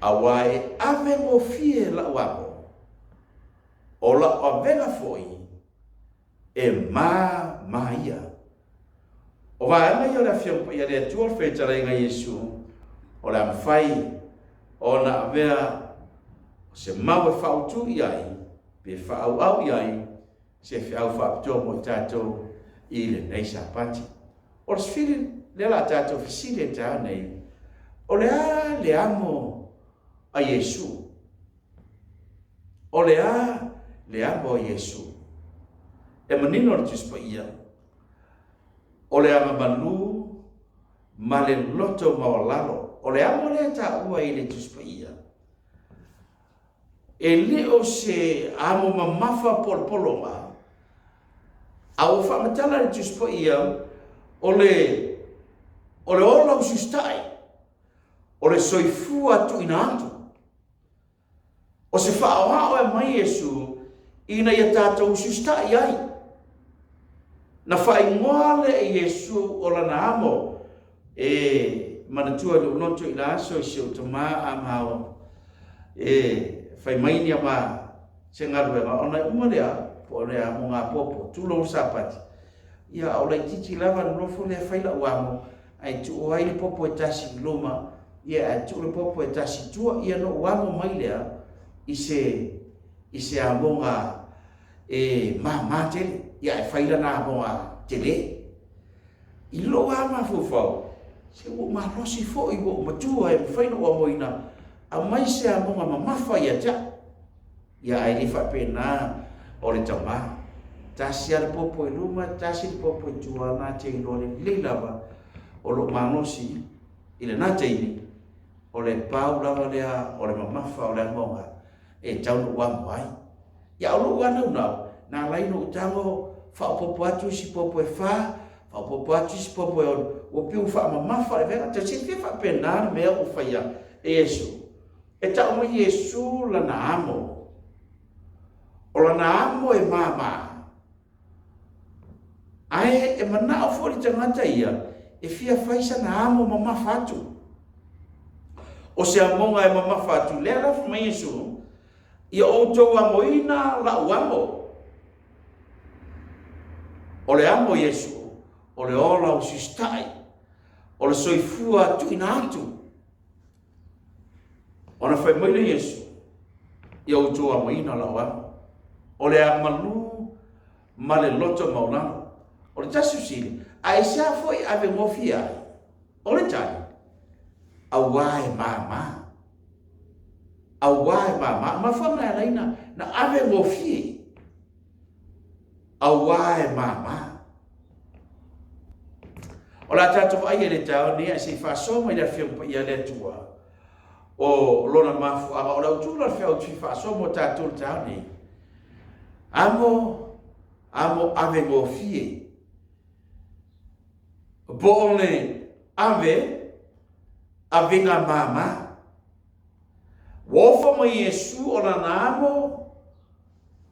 auā e ave gofie la'u amo, o la'u avega foi e māmā ia. O vaega ia o le Afioga Paia a le Atua o le Fetalaiga Iesu, o le a mafai ona avea o se mau e faautū i ai, pe faaauau i ai se feau faapitoa mo i tatou i lenei Sapati. O le sefili lea la tatou fesili ai taeao nei, o le a le amo a Iesu? O le a le amo a Iesu? E manino le Tusi Paia, o le agamalu ma le loto maualalo. O le amo lea e taua i le Tusi Paia, e le o se amo mamafa po o le pologa, a ua faamatala le Tusi Paia, o le, o le ola usiusitai, o le soifua tuuina atu. O se faaoao e aumai Iesu ina ia tatou usiusitai ai. Na faaigoa lea e Iesu o lana amo e manatua i lou loto i la aso i si ou tama a mao e fai mai ni ama se galuega ona e uma lea po o le amo ngā popo tulou le Sapati ia a o laitiiti lava nofo lea fai lau amo ae tuu ai le popo e tasi i luma Ia, ae tuu le popo e tasi i tua, ia ona ou amo mai lea i se, i se amoga e māmā tele, ia ae fai lana amoga tele. I lou lava mafaufau, se ua ou malosi foi, ua ou matua e mafai ona ou amoina, aumai se amoga mamafa ia te au. Ia ae le faapena o le tama. Tasi lava le popo i luma, tasi le popo i tua, na te iloa lelei lava o lou malosi I lena taimi, o le pau lava lea o le mamafa o le amoga e tau na ou amo ai. Ia, o lou lava naunau, na ala ai ona ou tago faaopoopo atu isi popo e fa, faaopoopo atu isi popo e ono, ua pei ua faamamafa le mea. Tau silafia faapena le mea ua faia e Iesu. E tau mai Iesu lana amo. O lana amo e māmā, ae e manao foi le tagata ia e fia fai sana amo mamafa atu. O se amoga e mamafa atu, lea la fai mai Iesu, Ia outou amoina la'u amo. O le amo Iesu, o le ola usisita'i, o le soifua tuuina atu. Ona fai mai lea Iesu, Ia outou amoina la'u amo. O le amalu ma le loto maulalo. O le tasi fesili, aisea foi ave gofie ai? O le tali, auā e māmā. Auā e māmā. Mafuaaga e ala ai na ave gofie. Auā e māmā. O le a tatou vaai i le taeao nei ae se i faasoa mai le Afioga Paia a le Atua o lona mafuaaga o le autu la o le feau te fia faasoa mo tatou i le taeao nei. Amo, amo ave gofie. Po o le ave, avega māmā. Ua ofa mai Iesu o lana amo,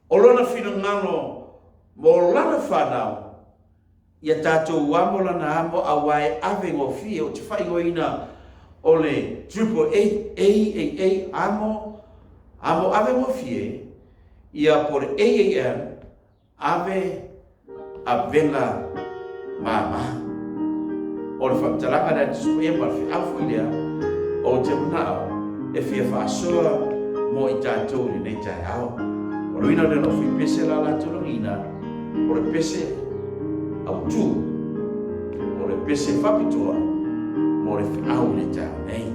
o lona finagalo mo lana fanau, ia tatou amo lana amo auā e ave gofie, ou te faaigoaina o le triple A, A, A, A, amo, amo ave gofie, ia po o le AAM, Ave avega māmā. O le faamatalaga lea a Tusi Paia ma le feau foi lea ou te manao e fia faasoa mo i tatou i lenei taeao. O le uiga lea o lau fuipese la latou lagiina, o le pese autu, o le pese faapitoa mo le feau i le taeao nei.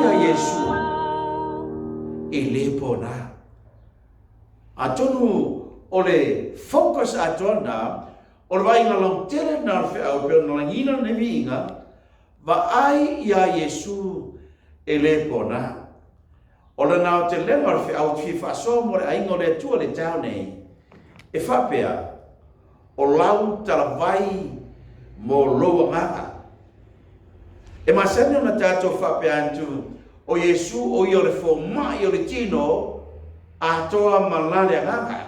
a Iesu e le pona. Atonu o le focus atoa lena, o le vaaiga lautele lena o le feau e pei ona lagiina lenei viiga, vaai iā Iesu e le pona. O lana aotelega o le feau ou te fia faasoa mo le aiga o le Atua i le taeao nei, e faapea, O lau talavai mo lou agaga. E masani ona tatou faapea atu, o Iesu o ia o le fomai o le tino atoa ma la le agaga.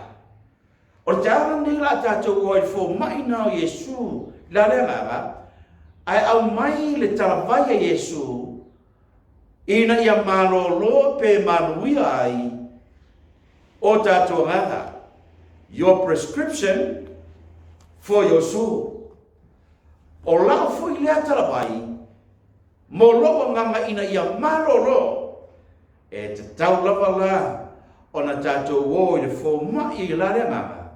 O le taeao lenei o le a tatou o ai i le fomai na o Iesu i la le agaga, ae aumai le talavai a Iesu ina ia malolo pe manuia ai o tatou agaga. Your prescription for your soul. O lau foi lea talavai mo lou agaga ina ia malolo, e tatau lava la ona tatou o i le fomai i la le agaga,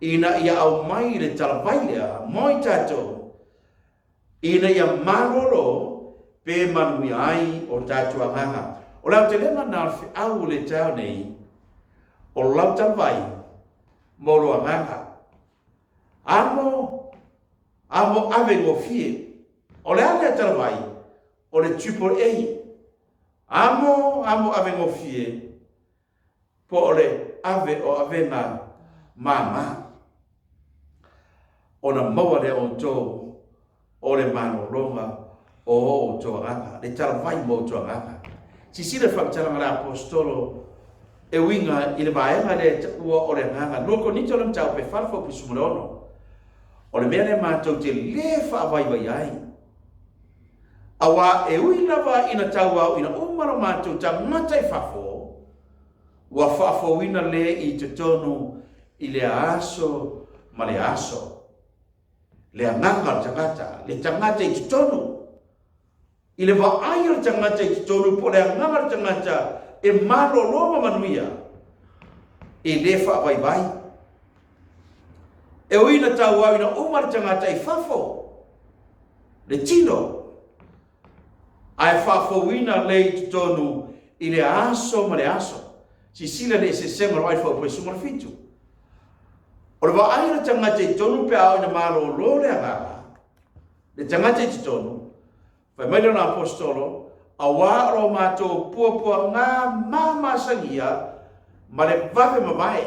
ina ia aumai le talavai lea mo i tatou, ina ia malolo pe manuia ai o tatou agaga. O le aotelega lena o le feau o le taeao nei, o lau talavai mo lou agaga. Amo, amo ave gofie. O le a lea talavai? O le triple A. Amo, amo ave gofie. Po o le ave o avega māmā. Ona maua lea o outou o le malologa o outou agaga, le talavai mo outou agaga. Silasila i le faamatalaga a le Aposetolo e uiga i le vaega lea e taua o le agaga. 2 Korinito le mataupu e 4 fuaiupu 16. O le mea lea matou te lē faavaivai ai, aua e ui lava ina tauaoina uma lo matou tagata i fafo, ua faafouina lē i totonu i le aso ma le aso. Le agaga o le tagata, le tagata i totonu, i le vaai o le tagata i totonu po o le agaga o le tagata e malolo ma manuia, e lē faavaivai. E ui ina tauaoina uma le tagata i fafo, le tino, ae faafouina le i totonu i le aso ma le aso. Silasila i le eseesega o le vaai faaopoo 17. O le vaai o le tagata i totonu pe a oo ina malolo le agaga, le tagata i totonu, fai mai lona aposetolo, Auā o lo matou puapuaga mamasagia ma le vave mavae.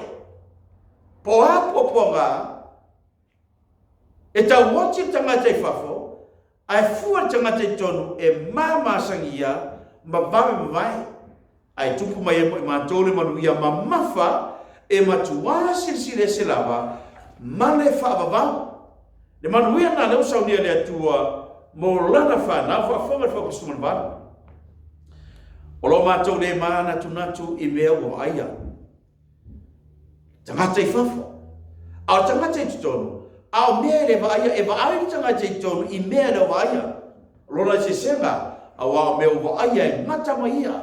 Po o a puapuaga? E tauoti le tagata i fafo, ae fua le tagata i totonu e mamasagia ma vave mavae. Ae tupu mai ai mo i matou le manuia mamafa e matuā silasila ese lava ma le faavavau. Le manuia lena lea ua saunia e le Atua mo Lana fanau, faafofoga i le Faupusi 18. O lo matou le manatunatu i mea ua vaaia. Tagata i fafo. A o tagata i totonu, a o mea e le vaaia, e vaai le tagata i totonu i mea e le o vaaia. O lona eseesega, auā o mea ua vaaia e mata mai ia.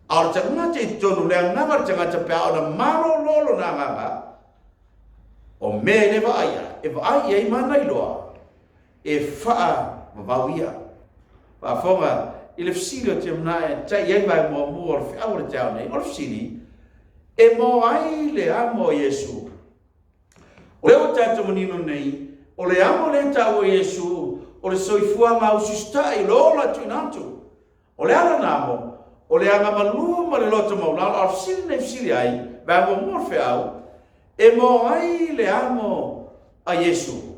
A o le tagata i totonu, le agaga o le tagata pe a ona malolo lona agaga, o mea e le vaaia, e vaai i ai ma ana iloa, e faavavau ia. Faafofoga i le fesili o Tiamunaa e tai ai vae muamua o le feau o le taeao nei, o le fesili, E mo ai le amo a Iesu? O lea ua tatou manino nei, o le amo lea e taua e Iesu, o le soifuaga ausista'i, o le ola tuuina atu. O le a lana amo? O le agamalu ma le loto maulalo. A o le fesili nei fesili ai, vae muamua o le feau, E mo ai le amo a Iesu?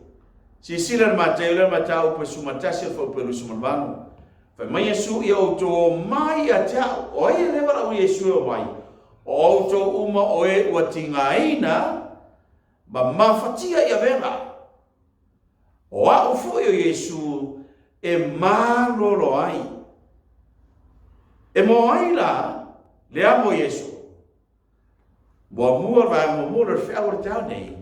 Silasila i le Mateo lea mataupu e 11 o le fuaiupu e 28. Fai mai Iesu, Ia outou o mai ia te au. O ai e le valaaulia Iesu e o mai? O outou uma o e ua tigaina ma mafatia i avega. O au foi o Iesu e malolo ai. E mo ai la le amo o Iesu? Muamua, vaega muamua o le feau o le taeao nei,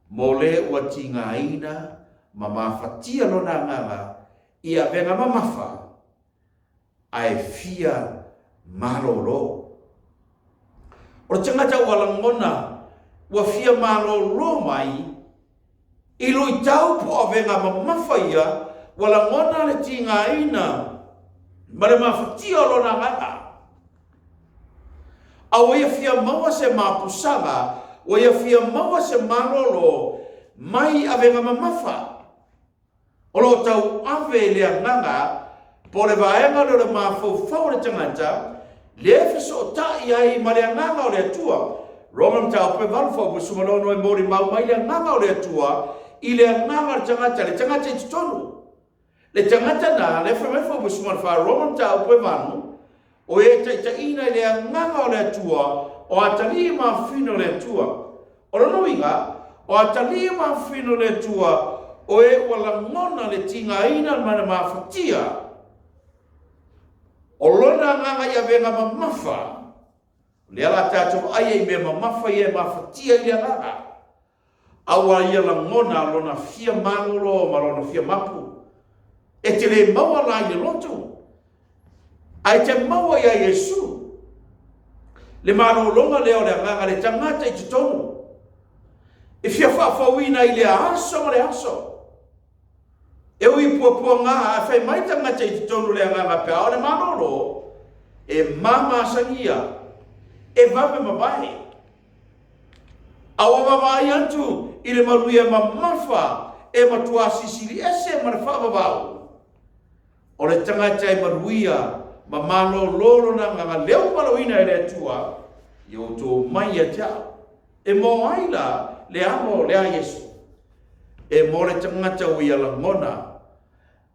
mo le ua tigaina ma mafatia lona agaga i avega mamafa ae fia malolo. O le tagata ua lagona ua fia malolo mai i luitau po o avega mamafa ia, ua lagona le tigaina. Ma le mafatia o lona agaga. A ua ia fia maua se mapusaga, ua ia fia maua se malolo mai avega mamafa. O lo o tauave i le agaga po o le vaega lea o le mafaufau o le tagata lea e fesootai ai ma le agaga o le Atua. Roma Mataupu e 8 Faupu 16 e molimau mai le agaga o le Atua i le agaga o le tagata, le tagata i totonu. Le tagata na, lea fai mai Faupu 14 Roma Mataupu e 8, o e taitaiina i le agaga o le Atua, o atalii ma afafine o le Atua. O lona uiga, o atalii ma afafine o le Atua, o e ua lagona le tigaina ma le mafatia o lona agaga i avega mamafa, o lea la tatou vaai ai i mea mamafa ia e mafatia i le agaga. A ua ia lagona lona fia malolo ma lona fia mapu. E te le maua la i le lotu, ae te maua iā Iesu. Le malologa lea o le agaga le tagata i totonu, e fia faafouina i lea aso ma le aso. E ui puapuaga ae fai mai tagata i totonu le agaga pe a o le malolo, e mamasagia, e vave mavae. A ua vaavaai atu i le manuia mamafa e matuā sisili ese ma le faavavau, o le tagata e manuia ma malōlō lona agaga lea ua valaauina e le Atua, ia outou omai ia te au. E mo ai la le amo lea a Iesu? E mo le tagata ua ia lagona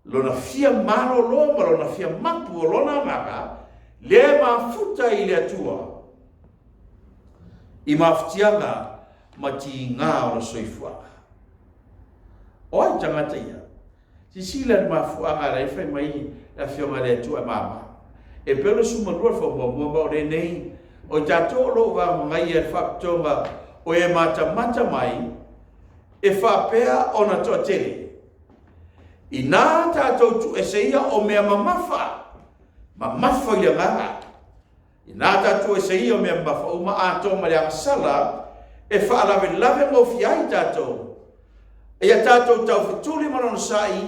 lona fia malōlō ma lona fia mapu o lona agaga, lea e mafuta i le Atua i mafatiaga ma tiga o le soifuaga. O ai tagata ia? Sisila le mafuaaga la e fai mai le afioga i le Atua e mama. E pei o le sumalua le faamuamua ma o lenei, o i tatou o lo o vaamagaia le faapitoga o e matamata mai e faapea ona toatele. Inā tatou tuuese ia o mea mamafa, mamafa i le agaga. Inā tatou tuuese ia o mea mamafa uma atoa ma le agasala e faalavelave gofie ai tatou, ia tatou taufetuli ma lona sa'i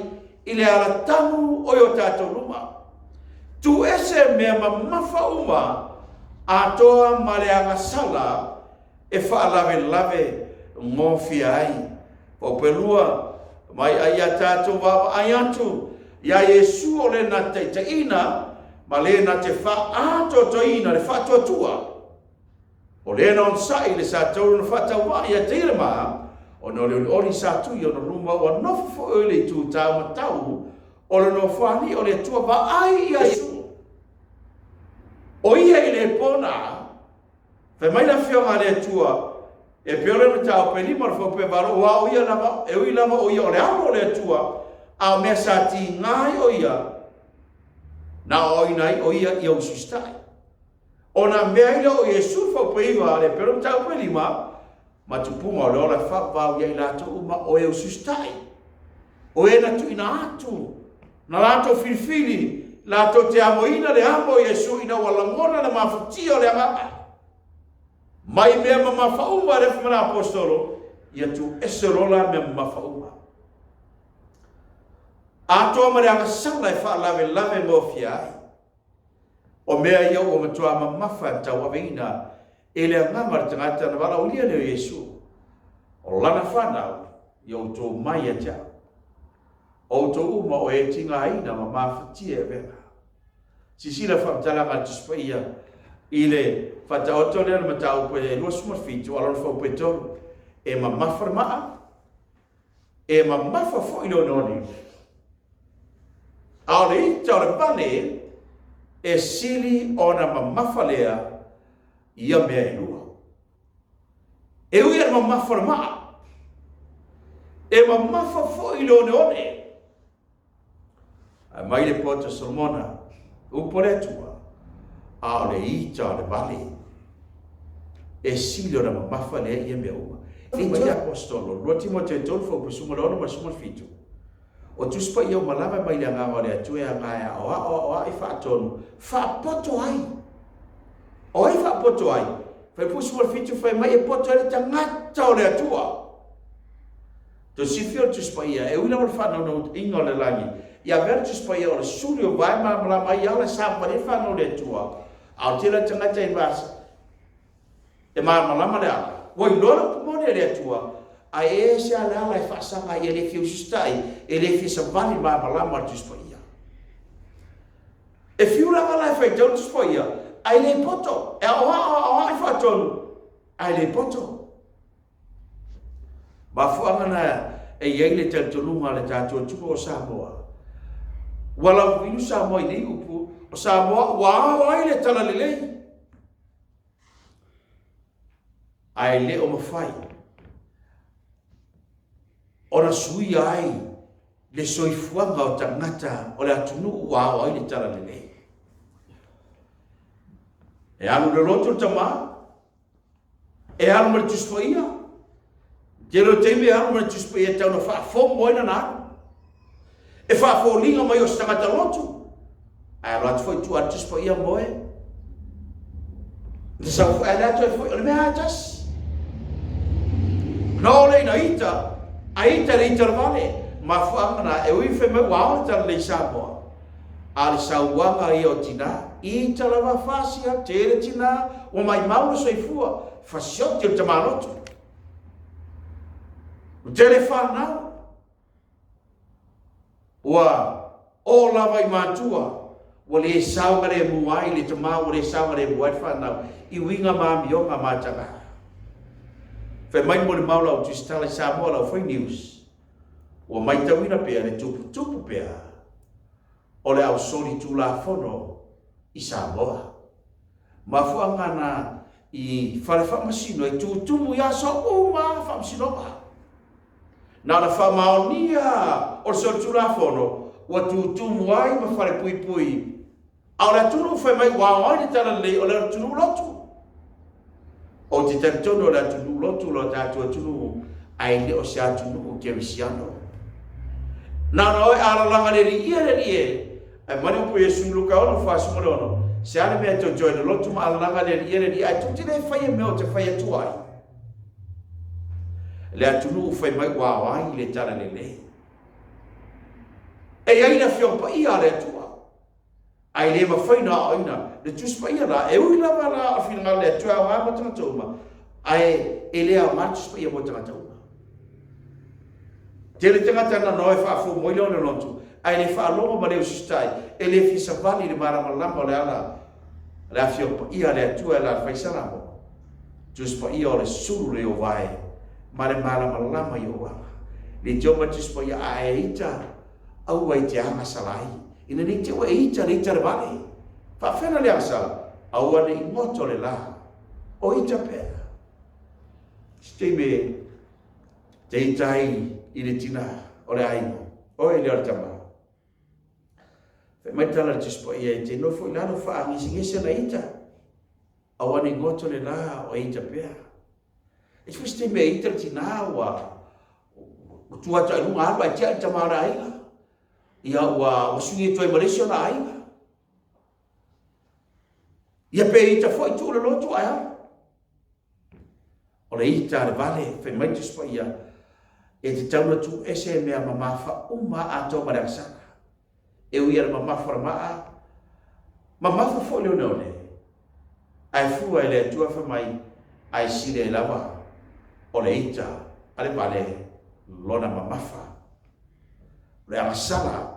i le alatamu o i o tatou luma. Tuuese mea mamafa uma atoa ma le agasala e faalavelave gofie ai. Paupelua, mai ai ia tatou vaavaai atu iā Iesu o le na taitaiina ma le na te faaatoatoaina le faatuatua. O le na onosai le sa taulu na faatauvaa ia te ia le ma, ona o le olioli sa tui ona luma ua nofo foi o i le itu tau matau o le nofoalii o le Atua vaai ia Iesu. O ia i le pona. Fai mai le Afioga a le Atua, E pei o le mataupu e lima o le faupevalu, aua o ia lava, e ui lava o ia o le alo o le Atua, a o mea sa tiga ai o ia, na aoaoina ai o ia ia ususitaʻi. Ona mea ai lea o Iesu faupeiva a le pei o le mataupu e lima, ma tupuga o le ola e faavavau ia i latou uma o e ususitaʻi, o e na tuuina atu na latou filifili latou te amoina le amo o Iesu ina ua lagona le mafatia o le agaga. Mai mea mamafa uma a le Afi ma le Aposetolo, ia tuuese loa la mea mamafa uma. Atoa ma le agasala e faalavelave gofie ai. O mea ia ua matuā mamafa e tauaveina e le agaga o le tagata na valaaulia lea o Iesu, o lana fanau, ia outou mai ia te au. O outou uma o e tigaina ma mafatia e avega. Sisila faamatalaga a le Tusi Paia i le faataoto lea o le mataupu e 27 a lona faupu e 3. E mamafa le maa, e mamafa foi le oneone. A o le ita o le vale, e sili ona mamafa lea ia mea e lua. E ui e mamafa le maa, e mamafa foi le oneone. Ae mai le poto Solomona, upu a le Atua, a o le ita o le vale, e sili ona mamafa lea ia mea uma. E mai le apostolo, 2 Timoteo 3, faupu 16 ma le 17. O Tusi Paia uma lava e mai le Agaga o le Atua e aga e aoao, aoai, faatonu, faapoto ai. O ai faapoto ai? Faipu 17 fai mai e poto ai le tagata o le Atua. Toe silafia o le Tusi Paia, e ui lava le faanaunautaiga o le lagi. Ia avea le Tusi Paia o le suli o vae malamalama ai ala e savavali ai fanau le Atua. A o le tele o tagata e e malamalama le ala, ua iloa le upu moni a le Atua, ae e ese lava le ala e faasaga ai, e le fia usiusitai, e le fia savali malamalama le Tusi Paia. E fiu lava la e faitau le Tusi Paia, ae le poto, e aoao aoao i faatonu, ae le poto. Mafuaaga na e i ai le talitonuga a le tatou atunuu o Samoa. Ua lauvilu Samoa i nei upu, o Samoa ua ao ai le talalelei. Ae le o mafai ona suia ai le soifuaga o tagata o le atunuu ua ao ai le talalelei. E alu le loto le tama, E alu ma le Tusi Paia. Tele o taimi e alu ma le Tusi Paia e tau na faafomo ai lana alu. E faafoliga mai o se tagata lotu. Ae alo atu foi tua le Tusi Paia moe. Na sau foi, ae le atu ai foi, o le mea lava e tasi. Na oo lea ina ita, a ita le ita o le vale. Mafuaaga na, e ui fai mai ua ao le talalelei i Samoa. A o le sauaga ia o tina, ita lava fasia, tele tina, ua maimau le soifua, fasioti o le tamalotu. Ua tele fanau, ua o lava i matua, ua le saogalemu ai le tama, ua le saogalemu ai le fanau, i uiga ma amioga matagala. Fai mai le molimau lau tusitala i Samoa lau fai news, Ua matauina pea le tuputupu pea o le au solitulafono i Samoa. Mafuaaga na i fale faamasino e tutumu i aso uma faamasinoga. Na ona faamaonia o le solitulafono ua tutumu ai ma fale puipui A o le atunuu fai mai ua ao ai le talalelei o le atunuu lotu. Ou te talitonu o le atunuu lotu lo tatou atunuu ae le o se atunuu kerisiano. Na ona oe alalaga le alii ia le alii e, ae mani upu Iesu i Luka 6, 46, se a le mea e toe le lotu ma alalaga le alii ia le alii ae tou te le faia mea ou te fai atu ai. Le atunuu fai mai ua ao ai le talalelei. E i ai le Afioga Paia a le Atua. Ae le mafai ona aoaoina le Tusi Paia la, e ui lava la o le finagalo o le Atua e aoga mo tagata uma, ae e le aoga le Tusi Paia mo tagata uma. Tele tagata na noa e faafomo ai le one lotu, ae le faalogo ma le usiusitai, e le fia savali i le malamalama o le ala le Afioga Paia a le Atua e ala fai Salamo. Tusi Paia o le sulu le o vae ma le malamalama i ou aga. Le te oma Tusi Paia ae ita aua i te agasala ai. Ina nei te ua e ita le ita le vale. Faafena le agasala, aua ne i goto le la. O ita pea. Se taimi e te ita ai i le tina o le aiga, oe lea o le tama. Fai mai tala le Tusi Paia e te nofo i lalo faagesegese na ita. Aua ne i goto le la o e ita pea. E se foi se taimi e ita le tina ua ua tu atu ai luga alu ae tia i le tama o le aiga. Ia ua ua sui atu ai ma le isi o na aiga. Ia pe ita foi tuu le lotu ae alu. O le ita a le vale, fai mai Tusi Paia, e tatau ona tuu ese mea mamafa uma atoa ma le agasala. E ui a le mamafa o le maa, mamafa foi le oneone, ae fua e le Atua fai mai, ae sili ai lava o le ita a le vale lona mamafa. O le agasala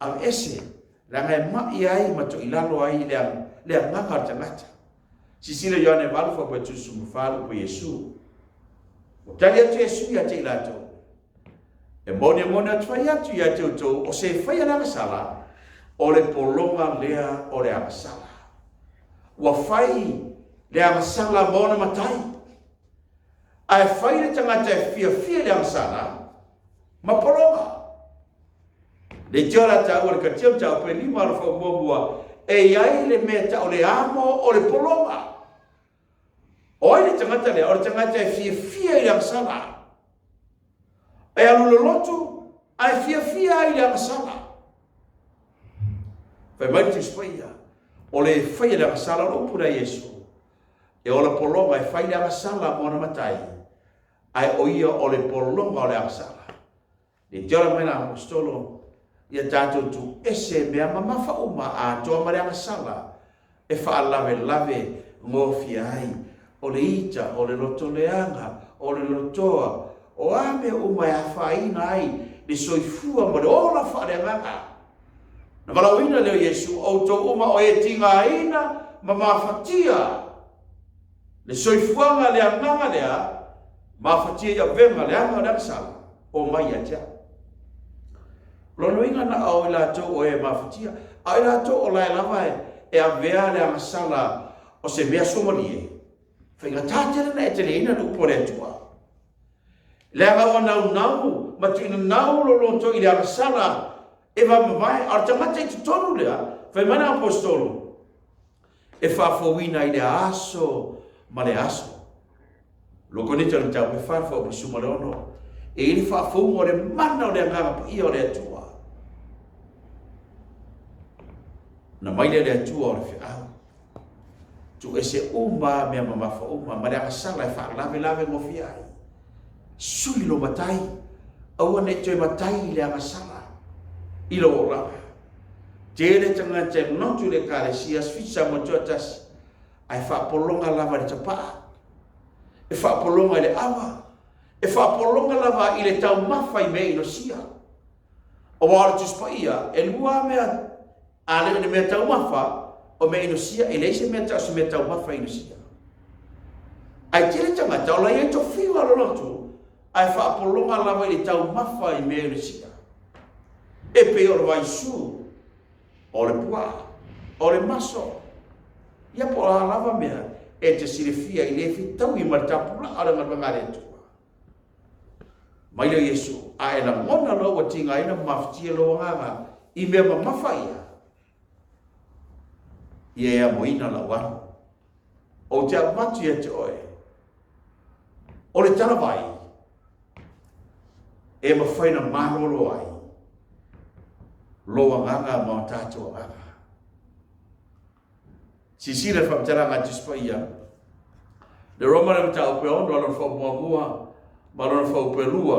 aveese, leaga e mai ai ma toilalo ai le, le agaga o le tagata. Sisila Ioane 8 faapuetusu ma 4 upu Iesu. Ua tali atu Iesu ia te i latou, E moni e moni atu fai atu ia te outou, o se e faia le agasala, o le pologa lea o le agasala. Ua fai le agasala ma ona matai, ae fai le tagata e fiafia i le agasala ma pologa. Le tio la taua le katia o tau pe lima alofa muamua, e i ai le mea tau le amo o le pologa. O ai le tagata lea? O le tagata e fiafia i le agasala. E alu lolotu, ae fiafia ai i le agasala. Fai mai le Tusi Paia, o le faia le agasala o le upu lea Iesu, e ola pologa e fai le agasala mo ona matai, ae o ia o le pologa o le agasala. Le te ola mai la apostolo, Ia tatou tuuese mea mamafa uma atoa ma le agasala e faalavelave gofie ai, o le ita, o le loto leaga, o le lotoa, o a mea uma e afaina ai le soifua ma le ola faaleagaga. Na valaauina lea o Iesu, O outou uma o e tigaina ma mafatia le soifuaga le agaga lea, mafatia i avega leaga o le agasala, omai ia te au. O lona uiga na o i latou o e mafatia, a o i latou o la e lava e avea le agasala o se mea suamalie, faigata tele ona e taliaina le upu a le Atua. Leaga ua naunau ma tuuinanau lo loto i le agasala e vamavae, a o le tagata i totonu lea, fai mai le Aposetolo, e faafouina i le aso ma le aso. Lo Korinito le mataupu e fa, le fuaiupu 16, e i ai le faafouga o le mana o le Agaga Paia o le Atua. Na mai lea le Atua o le feau. Tuuese uma mea mamafa uma ma le agasala e faalavelave gofie ai. Sui lou matai, aua ne i toe matai i le agasala i lou olaga. Tele tagata e lotu i le Ekalesia Aso Samoa Tuatasi, ae faapologa lava i le tapaa, e faapologa i le ava, e faapologa lava i le taumafa i mea inosia. Aua o le Tusi Paia, e lua mea, a le o le mea taumafa, o mea inosia, e leai se mea tau o se mea taumafa inosia. Ae tele tagata o la i ai tofiga o le lotu, ae faapologa lava i le taumafa i mea inosia. E pei o le vaisu, o le puaa, o le maso, ia po o a lava mea e te silafia i le fetaui ma le tapulaa o le galuega a le Atua. Mai lea o Iesu, a e lagona loa ua tigaina ma mafatia lou agaga i mea mamafa ia, ia e amoina lau alu. Ou te avatu ia te oe, o le talavai e mafai na malolo ai lou agaga ma o tatou agaga. Silasila i le faamatalaga a Tusi Paia, le Roma le mataupu e ono a lona faamuamua ma lona faupu e lua.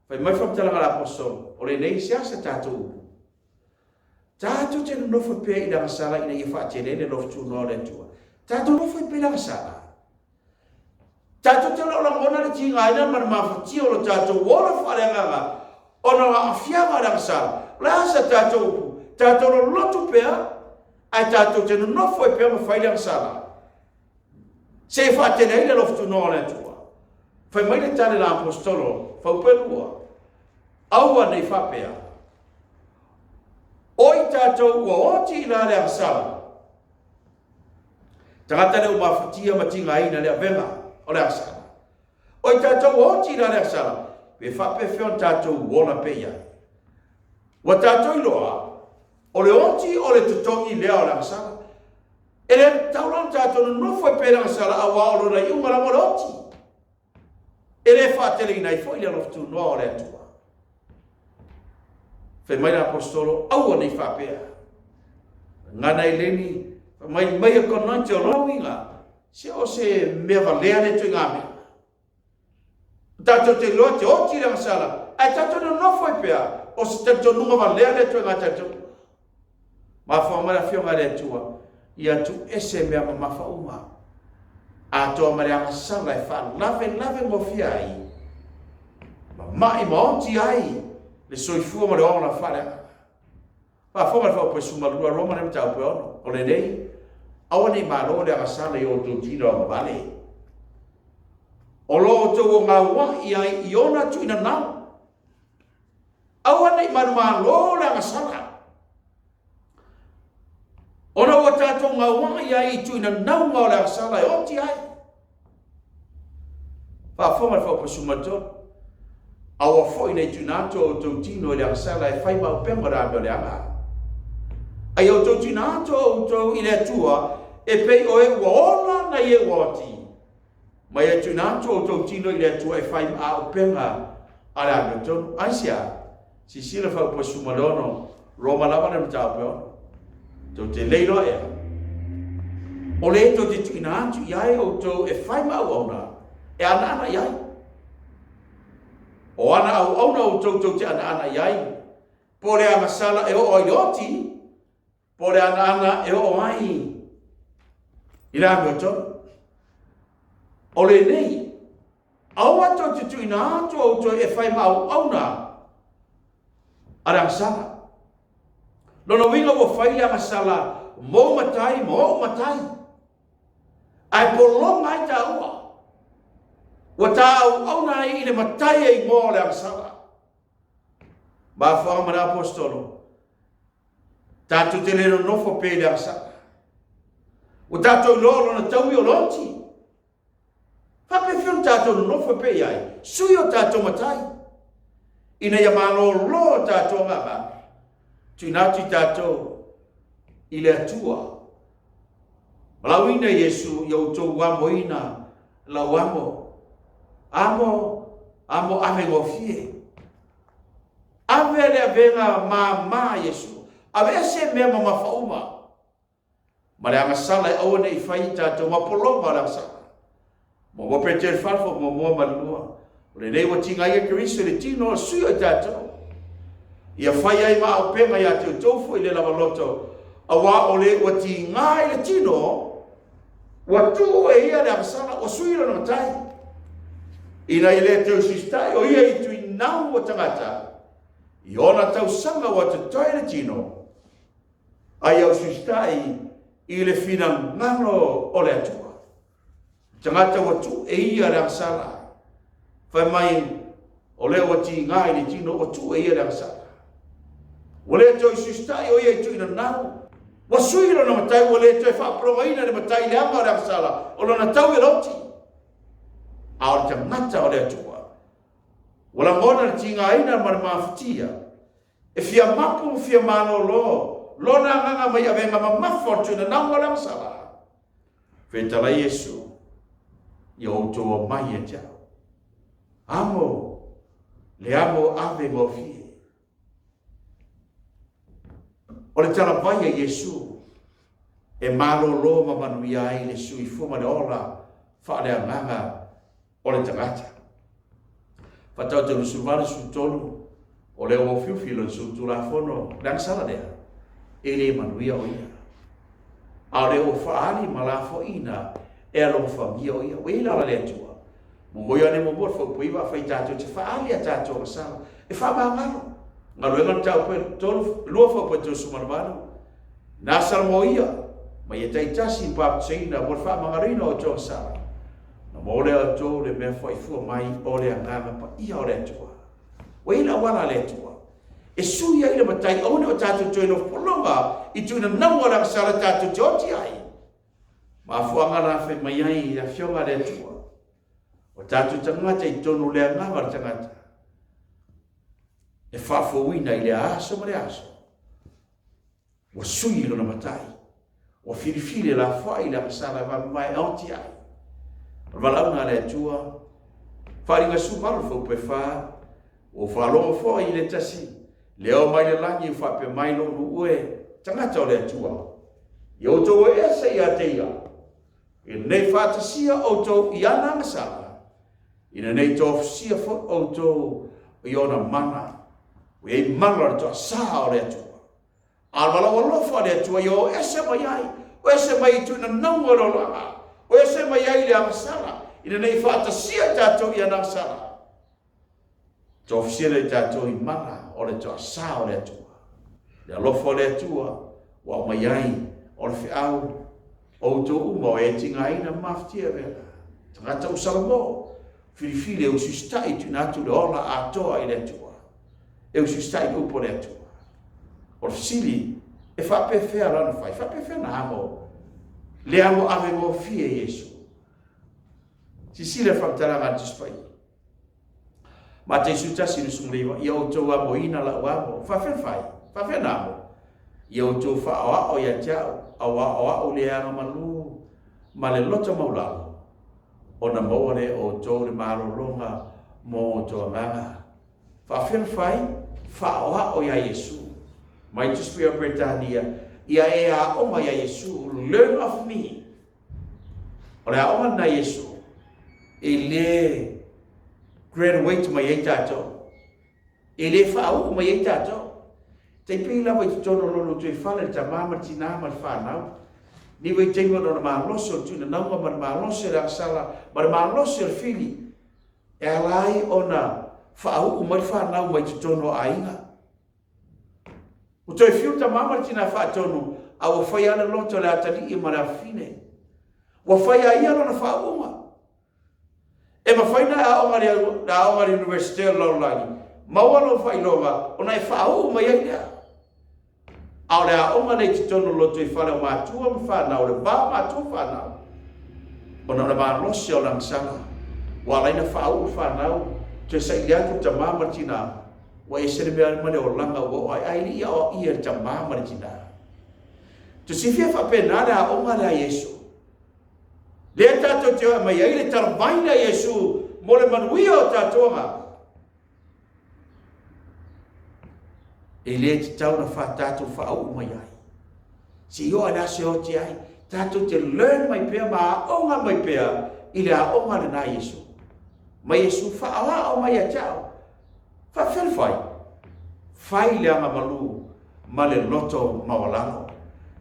Fai mai faamatalaga a le Aposetolo, o lenei se asa tatou upu. Tatou te nonofo pea i le agasala ina ia faatele ai le alofa tunoa o le Atua. Tatou nofo ai pea i le agasala. Tatou te le o lagona le tigaina ma le mafatia o lo tatou ola faaleagaga ona o aafiaga o le agasala. O le a sa tatou upu? Tatou lolotu pea, ae tatou te nonofo ai pea ma fai le agasala. Se i faatele ai le alofa tunoa o le Atua. Fai mai le tali a le Aposetolo, Faupelua, Aua ne i faapea, o i tatou ua oti i la le agasala, Tagata le ua mafatia ma tigaina le avega o le agasala. O i tatou ua oti i la le agasala, pe faapefea ona tatou ola pea i ai? Ua tatou iloa, o le oti o le totogi lea o le agasala. E le tatau la ona tatou nonofo ai pea i le agasala, auā o lona iuga lava o le oti. E le faateleina ai foi le alofa tunoa o le Atua. Fai mai le Aposetolo, aua ne i faapea. Gana i leni, fai mai, mai e konoite o lona uiga, se o se mea valea lea ituaiga mea. Tatou te iloa te oti le agasala, ae tatou nonofo ai pea, o se talitonuga valea lea ituaiga talitonuga. Mafua mai le Afioga i le Atua, ia tuuese mea mamafa uma, atoa ma le agasala e faalavelave gofie ai, ma mai ma oti ai le soifua ma le ola faaleagaga. Faafofoga le faaopo e sumalua Roma le mataupu e ono, o lenei, aua ne i malo le agasala i o outou tino agavale, o lo outou ogaua'i ai i ona tuuinanau, Aua ne i manumalo le agasala, ona ua tatou gaua'i ai i tuinanauga o le agasala e oti ai. Faafofoga le faaupasumatolu, aua foi ne i tuuina atu o outou tino i le agasala e fai ma upega o le amio leaga. A ia outou tuuina atu o outou i le Atua e pei o e ua ola nai e ua oti. Ma ia tuuina atu outou tino i le Atua e fai ma auupega a le amiotonu. Aisea? Silasila faaupua 16, Roma lava le mataupu e ono. Tou te le iloa ea, o le tou te tuuina atu i ai outou e fai ma auauna, e anaana i ai. O ana auauna outou tou te anaana i ai. Po o le agasala e oo ai i le oti, po o le anaana e oo ai i le amiotonu. O lenei, aua tou te tuuina atu outou e fai ma auauna a le agasala. Lona uiga ua fai le agasala mou matai ma ou matai, ae pologa ai taua. Ua ta auauna ai i le matai e igoa o le agasala. Mafuaaga ma le Aposetolo, tatou te le nonofo pea i le agasala. Ua tatou iloa o lona taui o le oti. Faapefea ona tatou nonofo pea i ai, sui o tatou matai, ina ia malolo o tatou agaga, tuuina atu i tatou i le Atua. Valaauina Iesu ia outou amoina lau amo, amo, amo ave gofie. Ave le avega māmā Iesu, aveese mea mamafa uma, ma le agasala e aua ne i fai i tatou ma pologa o le agasala. Muamua Peteri Falfo, muamua ma le lua. O lenei ua tigaina Keriso i le tino o le sui o i tatou. Ia fai ai ma auupega ia te outou foi le lava loto, auā o le ua tiga i le tino, ua tuu e ia le agasala, ua sui lona matai. Ina ia le toe usiusitai o ia i tuinau o tagata, i ona tausaga ua totoe le tino, a ia usiusitai i le finagalo o le Atua. Tagata ua tuu e ia le agasala. Fai mai, o lea ua tiga i le tino, ua tuu e ia le agasala. Ua le toe usiusitai o ia i tuuina nau. Ua sui lona matai, ua le toe faapologaina le matai leaga o le agasala, o lona tau e loti. A o le tagata o le Atua, ua lagona le tigaina ma le mafatia, e fia mapu ma fia malolo lona agaga mai avega mamafa o le tuuina nau o le agasala. Fetalai Iesu, ia outou aumai ia te au. Amo le amo ave gofie. O le talavai a Iesu e malolo ma manuia ai le soifua ma le ola faaleagaga o le tagata. Faataoto 28 13, o lea ua ufiufi lona solitulafono, le agasala lea, e le manuia o ia. A o lea ua faaali ma lafoaiina e alofagia o ia. Ua i ai le ala le Atua. Muamua Ioane muamua le fuaiupu 9, afai tatou te faaali a tatou agasala, e faamagalo. Galuega na tau pe 3, 2 fuaiupu 38, na salamo ia, ma ia taitasi i baptisaina mo le faamagaloina o outou agasala. Na maua lea outou le mea fuaifua mai o le Agaga Paia o le Atua. Ua i ai le auala a le Atua e sui ai le matai, aua ne o tatou toe nofopologa i tuuina naua o le agasala tatou te oti ai. Mafuaaga la fai mai ai le Afioga a le Atua, o tatou tagata i totonu o le agaga o le tagata, e faafouina i le aso ma le aso. Ua sui i lona matai, ua filifili e lafoai le agasala e vavavae aoti ai. O le valaauga a le Atua, Faaaliga 18 le fuaiupu e 4, Ua ou faalogo foi i le tasi leo mai le lagi ua faapea mai, Lou nuu e, tagata o le Atua, ia outou o ese ia te ia, ina nei faatasia outou i ana agasala, ina nei tofusia foi outou i ona mana, ua i ai mana o le toasā o le Atua. A o le valaau alofa a le Atua ia o ese mai ai, o ese mai i tuuina nauga o le olaga, o ese mai ai i le agasala, ina nei faatasia i tatou i ana agasala. Tofusia lea i tatou i mana o le toasā o le Atua. Le alofa o le Atua ua aumai ai o le feau o outou uma o e tigaina ma mafatia e vela. Tagata ua salamo, filifili e usiusitai i tuuina atu le ola atoa i le Atua. E usiusitai i le upu a le Atua. O le fesili, e faapefea la ona fai? Faapefea ona amo le amo ave gofie Iesu? Silasila i le faamatalaga a le Tusi Paia. Matei 11:29, Ia outou amoina lau amo. Faafefea ona fai? Faafefea ona amo? Ia outou faaoao ia te au, auā o au le aga malū ma le loto maulalo, ona maua lea e outou le malologa mo outou agaga. Faafefea ona fai? Faaoao iā Iesu. Mai Tusi Paia o Peretania, Ia e aoga iā Iesu, learn of me. O le aoga lena a Iesu, e le graduate mai ai tatou, e le faauu mai ai tatou. Tai pei lava i totonu o lo lotoifale le tamā ma le tinā ma le fanau. Ni vaitaimi ona o le malosi o le tuinanauga ma le malosi o le agasala ma le malosi o le fili e ala ai ona faauu mai le fanau mai totonu o aiga. Ua toe fiu le tamā ma le tinā faatonu, a ua fai lava le loto o le atalii ma le afafine. Ua fai a ia lona faauuga. E mafai ona e aoga i le aoga i le Iunivesite o le Lalolagi, maua lou faailoga ona e faauu mai ai lea. A o le aoga lea i totonu o le lotoifale o matua ma fanau, o le va o matua ma fanau, ona o le malosi o le agasala, ua ala ai ona faauu le fanau, toe saili atu le tama ma le tina, ua ese le mea ma le olaga ua oo ai, ae le i aoaia e le tama ma le tina. Tosifia faapena le aoga lea a Iesu. Lea tatou te aumai ai le talavai lea a Iesu mo le manuia o tatou agaga. E le tatau ona fa tatou faauu mai ai. Se i oo i le aso e oti ai, tatou te learn mai pea ma aoga mai pea i le aoga lena a Iesu. Mai Iesu faaoao mai ia te au. Faafefea le fai? Fai le agamalu ma le loto maualalo.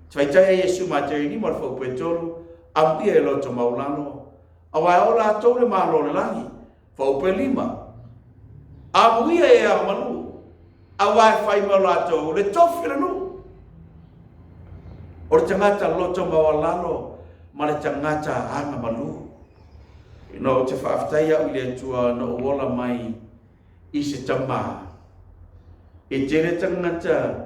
Taitai a Iesu Mateo i lima o le faupu e tolu, amuia e loto maualalo, aua e o latou le Malo o le lagi. Faupu e lima, amuia e agamalu, aua e fai mo latou le tofi o le nuu. O le tagata loto maualalo ma le tagata agamalu. Ina ou te faafetai au i le Atua na ou ola mai i se tama. E tele tagata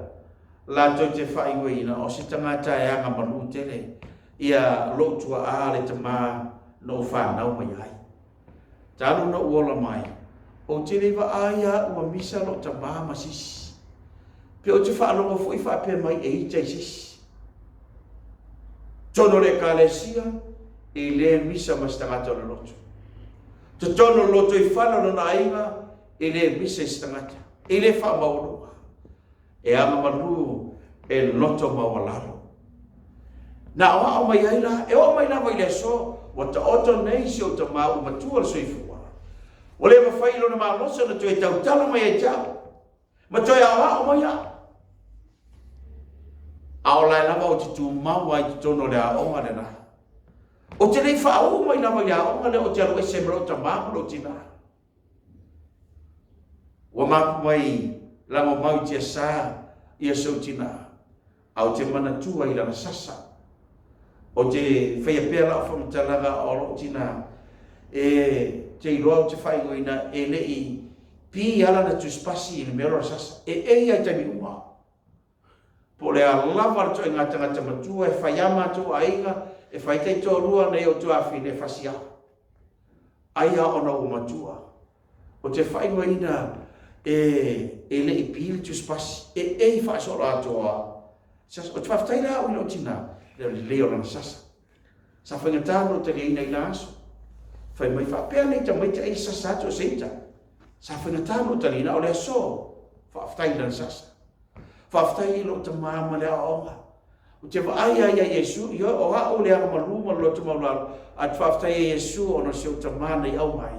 latou te faaigoaina o se tagata e agamalu tele ia lou tuaa le tama na ou fanau mai ai. Talu na ou ola mai, ou te le vaai a ua misa lou tama ma sisi. Pe ou te faalogo foi faapea mai e ita i sisi. Totonu o le Ekalesia, e le misa ma se tagata o le lotu. Totonu o le lotoifale o lona aiga, e le misa i se tagata. E le faamaualuga. E agamalu e loto maualalo. Na aoao mai ai la, e oo mai lava i le aso, ua taoto nei si ou tama ua matua le soifua. Ua le mafai i lona malosi ona toe tautala mai ia te au, ma toe aoao mai au. A o lae lava ou te tumau ai i totonu o le aoga lena. Ou te le i faauu mai lava i le aoga lea ou te alu ese ma lou tama ma lou tinā. Ua mapu mai lagomau i tiasa ia si ou tinā, a ou te manatua i lana sasa. Ou te faia pea lau faamatalaga o lou tinā, e te iloa ou te faaigoaina e le i pi a lana tusipasi i le mea o lana sasa. E ei lava i taimi uma. Po o le a lava le ituaiga tagata matua e fai a matou aiga, e fai taitoalua nei ou tuafine e fasi au. Ai a ona ua matua. Ou te faaigoaina e, e le i pi le tusipasi, e ei faasoloatoa. Sasa, ou te faafetai la au i lou tinā, le lelei o lana sasa. Sa faigata lou taliaina i la aso. Fai mai faapea nei tamaiti ai sasa atu o se ita. Sa faigata lou taliaina, a o le aso, faafetai i lana sasa. Faafetai i lou tama ma le aoaoga. Ou te vaai lava ia Iesu, ioe, o au le agamalu ma le loto maualalo, ae ou te faafetai ia Iesu ona o si ou tama na i au mai.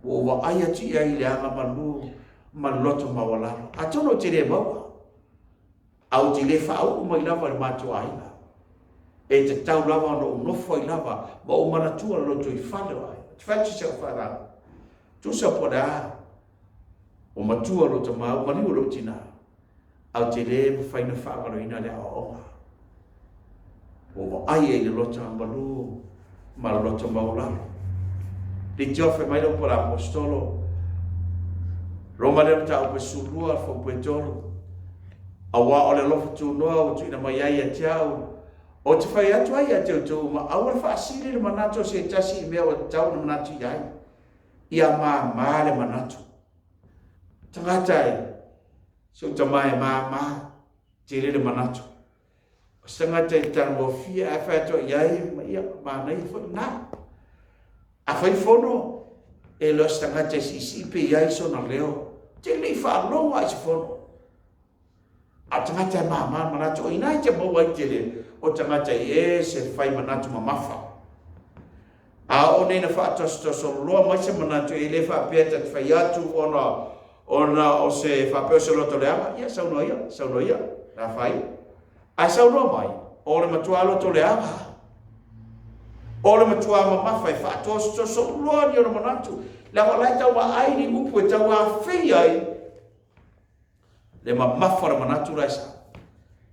Ua ou vaai atu i ai i le agamalu ma le loto maualalo. Atonu ou te le maua, ae ou te le faauu mai lava i le matou aiga. E tatau lava ona ou nofo ai lava ma ou manatua le lotoifale o aiga. Ou te fai atu i si au fanau, tusa po o le a, Ua matua lou tama, ua maliu lou tina, a ou te le mafai ona faagaloina le aoaoga. Ua vaai ai i le loto malu ma le loto maualalo. Leitioa fai mai le upu a le Aposetolo, Roma lea mataupu e 12, fuaiupu e 3, Aua o le alofa tunoa ua tuuina mai ai ia te au, ou te fai atu ai ia te outou uma, aua le faasili le manatu o se tasi i mea ua tatau ona manatu i ai. Ia māmā le manatu. Tagata e, si ou tama e māmā, tele le manatu. O se tagata e tagofie ae fai atu i ai, ma ia, manaia foi na. A fai fono, e le o se tagata e siisii pe i ai sona leo. Te le i faalogo a i se fono. A o tagata e māmā manatu, o ina i te maua ai tele o tagata i e se fai manatu mamafa. A o nei na faatosotoso loa mai se manatu e le faapea ta te fai atu ona Ona o se faapea o se loto leaga, ia saunoa ia, saunoa ia, le afaina. Ae saunoa mai, o le matua loto leaga. O le matua mamafa e faatosotoso loa ni ona manatu, leaga o la e tau vaai ni upu e tau afei ai le mamafa o le manatu la e sau.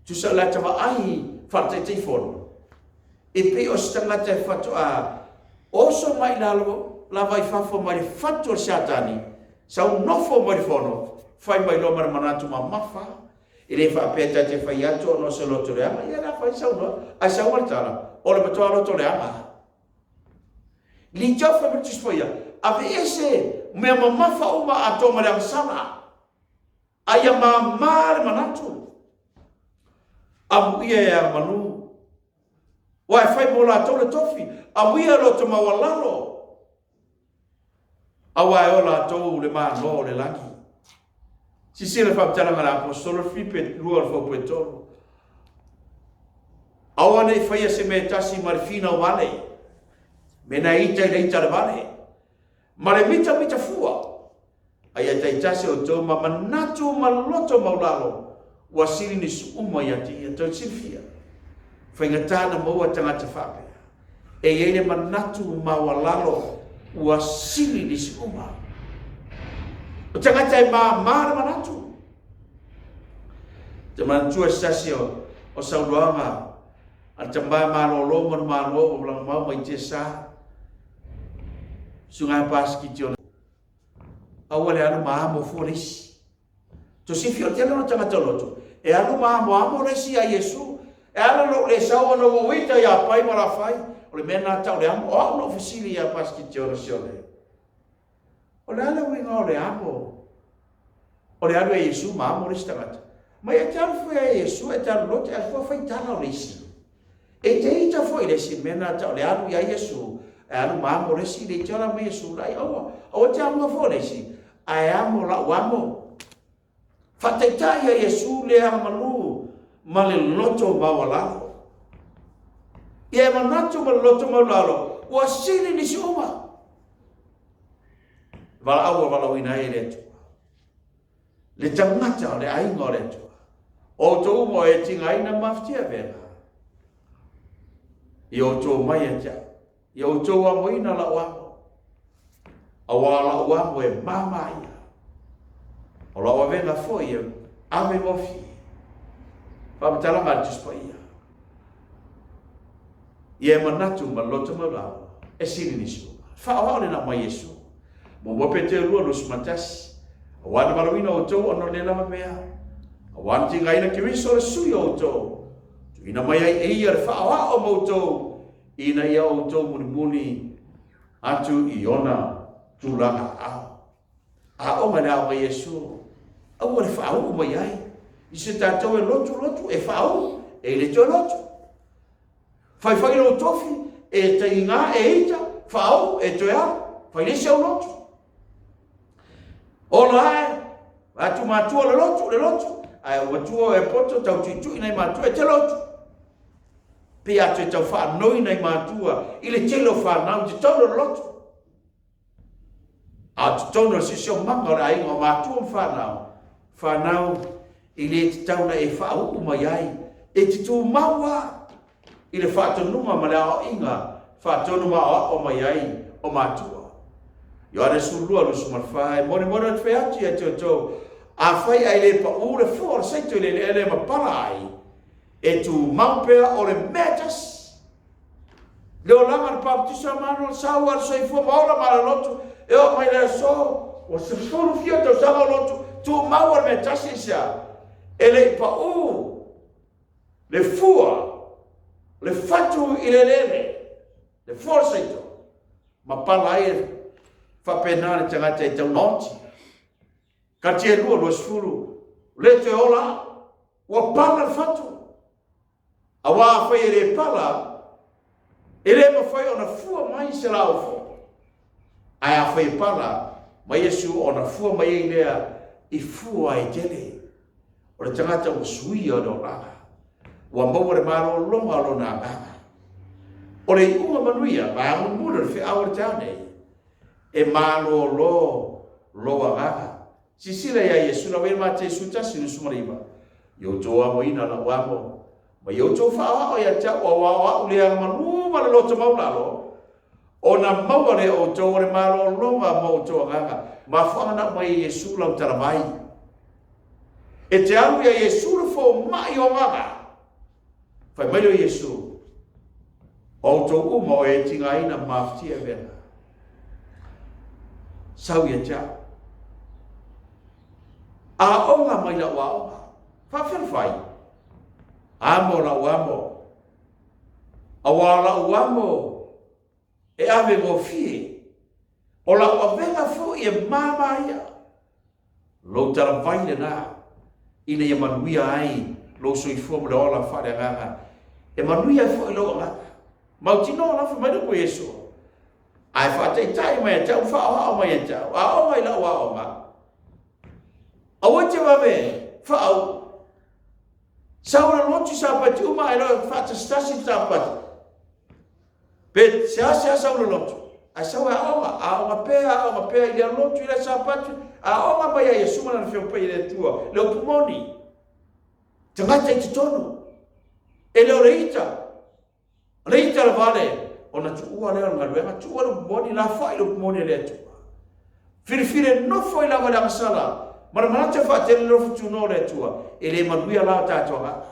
Tusa o le ata vaai faale-Taitaifono, e pei o se tagata e faatoa oso mai i lalo lava i fafo mai le fatu o le Satani, sau nofo mai le fono, fai mai loa ma le manatu mamafa, e le faapea ta te fai atu ona o se loto leaga, ia la fai saunoa, ae sau ma le tala, o le matua loto leaga. Litofa ma le Tusi Paia, aveese mea mamafa uma atoa ma le agasala. A ia māmā le manatu, amuia e agamanu, aua e fai mo latou le tofi, amuia e loto maualalo, aua e o latou le Malo o le lagi. Silasila le faamatalaga a le Aposetolo Filipe 2 o le faupu e 3. Aua ne i faia se mea e tasi ma le finau vale, me na ita i le ita le vale, ma le mitamita fua, A ia taitasi outou ma manatu ma loto maulalo, ua sili ni suuma ia te ia. Tou silafia, faigata na maua tagata faapea, e i ai le manatu maualalo ua sili ni suuma. O tagata e māmā le manatu. Te manatua se tasi o, o saunoaga a le tama malolo ma le malo o Lagomau mai Tiasa, susuga Pasikiti o Aua le alu ma amo fua le isi. Tosifi o le tele o tagata loto, e alu ma amo amo le isi ia Iesu. E ala lou le sau ona ua uita ia Pai ma Lafai, o le mea na tau le amo. O au na ou fesili ia Pastor Tiona Sione. O le a le uiga o le amo? O le alu e Iesu ma amo le isi tagata. Mai e te alu fua e Iesu, e te alu lote, alu fua fai tala o le isi. E te ita foi le isi mea na tau le alu ia Iesu, e alu ma amo le isi, le iti ola mai Iesu lai, aua, aua te amoa fua le isi, ae amo lau amo. Faataitai ia Iesu le agamalu ma le loto maualalo. Ia e manatu ma le loto maualalo, ua sili nisi uma. Valaau ua valaauina ai e le Atua. Le tagata o le aiga o le Atua. O outou uma o e tigaina ma mafatia vela. Ia outou mai ia te au. Ia outou amoina lau amo. Auā lau amo e māmā ia. O lau avega foi e ave gofie. Faamatalaga a le Tusi Paia. Ia e manatu ma le loto maulalo, e sili nisi uma. Faaoao le nao mai Iesu. Muamua Peteru 2, 21. Aua na valaauina outou ona o le lava mea. Aua na tigaina Keriso le sui o outou. Tuuina mai ai e ia le faaoao ma outou, ina ia outou mulimuli atu i ona tulaga aao. Aoga i le aoga Iesu, aua le faauu mai ai. I se tatou e lotu lotu, e faauu, e le toe lotu. Faifai lou tofi, e taiga, e ita, faauu, e toe alu, fai le isi au lotu. Ola ae, atu matua le lotu, le lotu, ae ua matua e poto tau tuitui nai matua e te lotu. Pe atu e tau faanoi nai matua i le tele o whanau i te tonu o le lotu. A o totonu o le siosiomaga o le aiga o matua ma whanau, whanau i le tatau na e whaauu mai ai, e te tumau a i le faatonuga ma le aoaiga faatonu ma aoao mai ai o matua. Ioane 12, 24, e molimoli atu fai atu ia te outou, afai ae le paʻū le fua o le saito i le eleele ma pala ai, e tumau pea o le mea e tasi. Le olaga le baptisa ma le sau a le soifua ma ola ma le lotu, e oo mai le aso, ua sefulu fia tausaga o lotu, tumau o le mea tasi aisea? E le i paʻū le fua, le fatu i le eleele, le fua o le saito, ma pala ai e faapena le tagata e tau maoti. Katia 2, 20, le toe ola, ua pala le fatu. Aua afai e le pala, e le mafai ona fua mai se laau fou. Ae afai e pala, mai Iesu ona fua mai ai lea i fua e tele. O le tagata ua suia le olaga, ua maua le malologa o lona agaga. O le iuga manuia, vaega mulimuli o le feau o le taeao nei, e malolo lou agaga. Silasila ia Iesu na wei Matei 11:29, I outou amoina lau amo, ma i outou faaoao ia te au auā o a'u le agamalu ma le loto maulalo, ona maua lea o outou o le malologa mo outou agaga. Mafuaaga na aumai e Iesu lau talavai. E te alu ia Iesu le fomai o agaga. Fai mai lea o Iesu, O outou uma o e tigaina ma mafatia e vela, sau ia te au. Aoga mai lau aoga. Faafefea ona fai? Amo lau amo. Auā lau amo e ave gofie. O lau avega foi e māmā ia. Lou talavai lena ina ia manuia ai lou soifua ma le ola faaleagaga, e manuia ai foi lou agaga. Mautinoa la, fai mai le upu a Iesu, Ae faataitai mai ia te au, faaoao mai ia te au, aoga i lau aoga. Aua e te vave faauu. Sau le lotu i Sapati uma ae loa faatasitasi le Sapati. Pe seasea sau le lotu, ae sau e aoga, aoga pea, aoga pea i lea lotu i lea Sapati, aoga mai ia Iesu ma lana Afioga Paia i le Atua, le upu moni. Tagata i totonu, e le o le ita, o le ita lava le, ona tuua lea o le galuega, tuua le upu moni, lafoai le upu moni a le Atua. Filifili e nofo ai lava le agasala, ma le manatu e faatele le alofa tunoa o le Atua, e le manuia la o tatou agaga.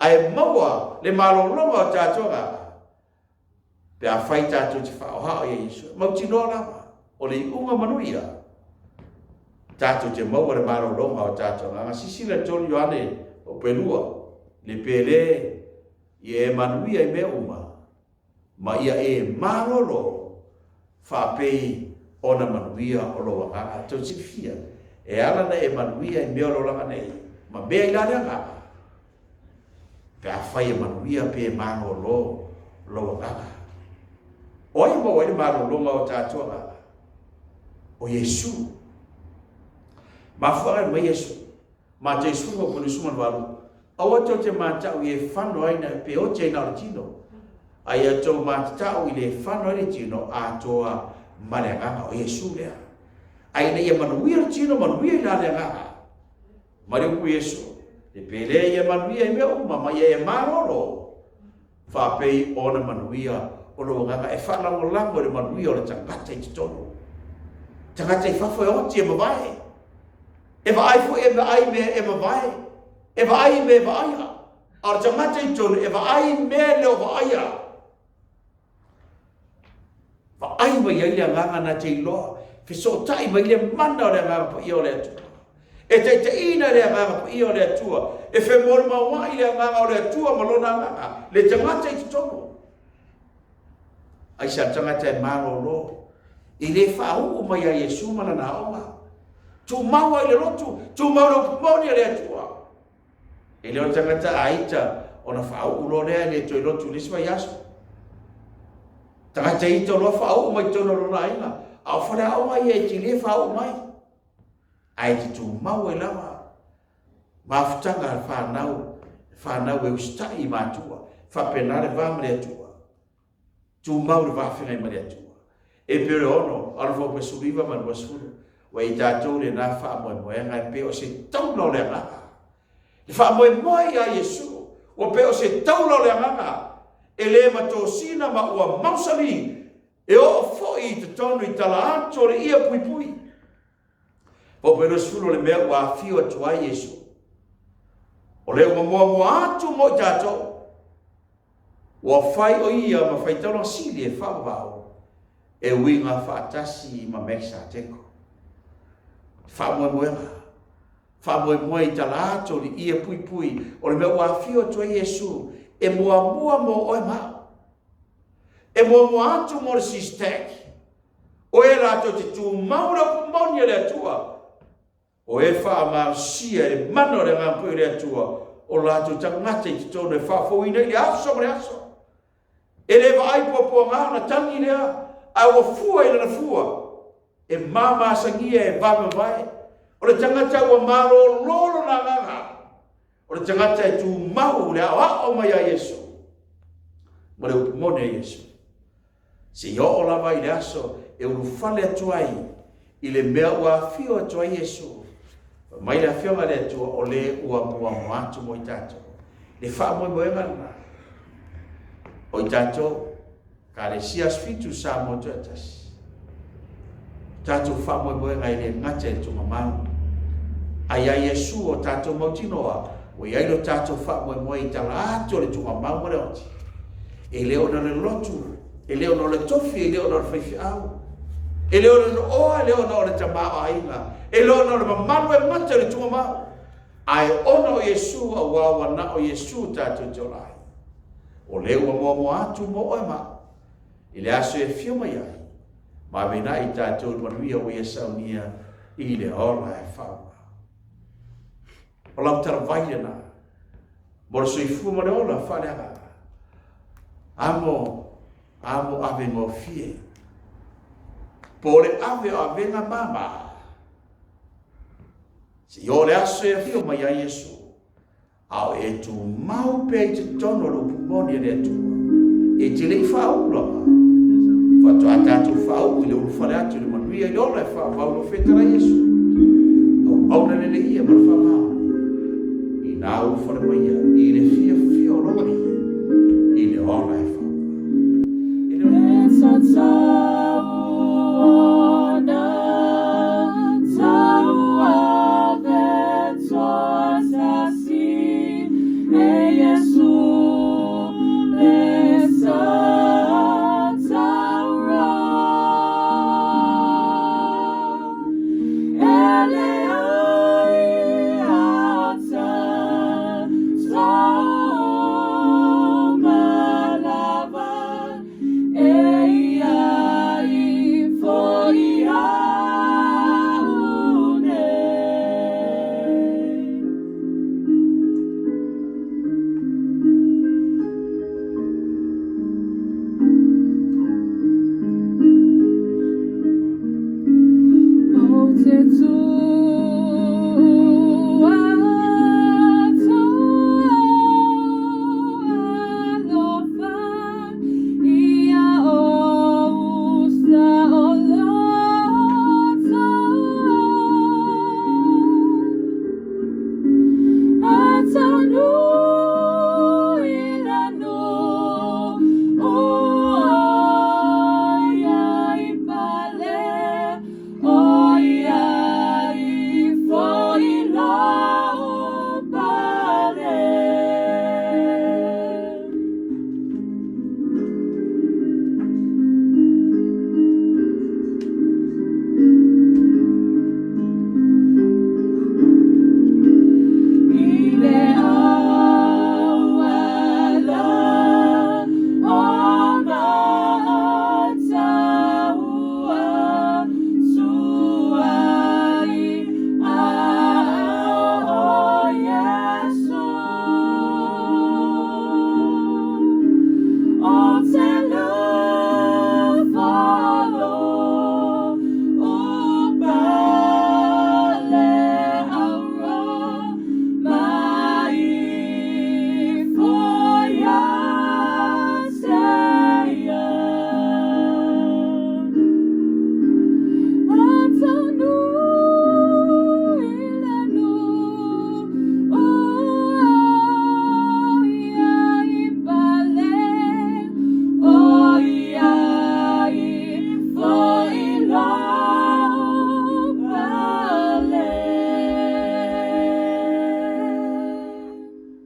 Ae maua le malologa o tatou agaga pe afai tatou te faaohao ia Iesu. E mautinoa lava, o le iuga manuia, tatou te maua le malologa o tatou agaga. Sisila i 3 Ioane o Pelua, le pele ia e manuia i mea uma, ma ia e malolo faapei ona manuia o lou agaga. Tou silafia, e ala ona e manuia i mea o le olaga nei, ma mea i la le agaga, pe afai e manuia pe e malolo lou agaga. O ai e maua ai le malologa o tatou agaga? O Iesu. Mafuaaga mai Iesu. Matei 18, Aua tou te mata'u i e fano ai na pe oti ai na o le tino, a ia tou matata'u i le fano ai le tino atoa ma le agaga, o Iesu lea. A ina ia manuia le tino, manuia i la le agaga. Ma le upu Iesu, le pele ia manuia i mea uma, ma ia e malolo, faapei ona manuia o lou agaga e faalagolago i le manuia o le tagata i totonu. Tagata i fafo e oti e mavae. E vaai foi e vaai mea e mavae, e vaai mea e vaaia. A o le tagata i totonu e vaai mea e le o vaaia. Vaai mai ai le agaga na te iloa, fesootai mai le mana o le agaga paia o le Atua. E taitaiina le agaga paia o le Atua, e femolimauai le agaga o le Atua ma lona agaga, le tagata i totonu. Aisea le tagata e malolo, e le faauu mai ia Iesu ma lana aoga. Tumau ai le lotu, tumau le upu moni a le Atua. E le o le tagata a ita ona faauu loa lea e le toe lotu i le isi vaiaso. Tagata ita loa faauu mai totonu o lona aiga, a o faleaoga ia e te le faauu mai. Ae te tumau ai lava mafutaga a le fanau, fanau e usitai i matua, faapena le va ma le Atua. Tumau le va feagai ma le Atua. E pei o le 6, alo fau pe 19 ma le 20, ua i tatou lena faamoemoega e pei o se taula o le agaga. Le faamoemoe ia Iesu, ua pei o se taula o le agaga, e le matosina ma ua mausali, e oo foi i totonu i tala atu o le ie puipui. Pau pe 20 o le mea ua afio atu ai Iesu. O le ua muamua atu mo i tatou. Ua fai o ia ma faitaulaga sili e faavavau e uiga faatasi ma Mekisateko. Faamoemoega. Faamoemoe i tala atu o le ie puipui o le mea ua afio atu ai Iesu e muamua mo oe ma au. E muamua atu mo le SISTEC. O e latou te tumau le upu moni a le Atua, o e faamalosia i le mana o le Agaga Paia o le Atua, o latou tagata i totonu e faafouina i le aso ma le aso. E le vaai puapuaga ona tagi lea, ae ua fua i lana fua, e mamasagia e vavevavae. O le tagata ua malolo lona agaga, o le tagata e tumau le aoao mai a Iesu ma le upu moni a Iesu. Seia oo lava i le aso e ulufale atu ai I le mea ua afio atu ai Iesu, fai mai le Afioga a le Atua, o le ua muamua atu mo i tatou. Le faamoemoega lena. O i tatou, Ekalesia Aso Fitu Samoa Toatasi. Tatou faamoemoega e le gata i le tuugamau. A ia Iesu o tatou mautinoa, ua i ai lo tatou faamoemoe i tala atu o le tuugamau ma le oti. E le ona le lotu, e le ona o le tofi, e le ona o le faifeau, e le ona o oa, e le ona o le tamaoaiga, e le ona o le mamalu e gata i le tuugamau, ae ona o Iesu, auā ua na o Iesu tatou te ola ai. O lea ua muamua atu mo oe ma au, i le aso e afio mai ai, ma avenaʻi i tatou i le manuia ua ia saunia i le ola e faauma. O lau talavai lena, mo le soifua ma le ola faaleagaga. Amo, amo ave gofie. Po o le ave o avega mama. Seia oo le aso e afio mai ai Iesu. A o e tumau pea i totonu o le upu moni a le Atua, e te le i faauu lava. Faatoa tatou faauu i le ulufale atu i le manuia i le ola e faavau lo fetalai Iesu. Auauna lelei ia ma le faamaoni. Inā ulufale mai ia i le fiafia o lou Alii i le ola e faavau. E le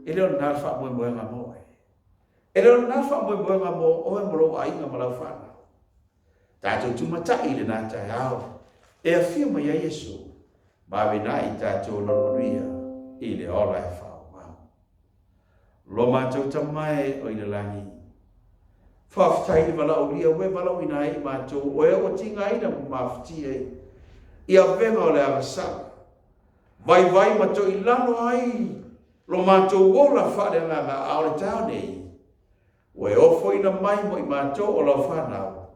E le o lena le faamoemoega mo oe. E le o lena le faamoemoega mo oe ma lou aiga ma lau fanau. Tatou tumatai i lena taeao e afio mai ai Iesu ma avenaʻi i tatou lona manuia i le ola e faaauau. Lo matou Tama e o i le lagi, faafetai i le valaaulia ua e valaauina ai i matou o e ua tigaina ma mafatia i avega o le agasala, vaivai ma toilalo ai lo matou ola faaleagaga a o le taeao nei, Ua e ofoina mai mo i matou o lau fanau.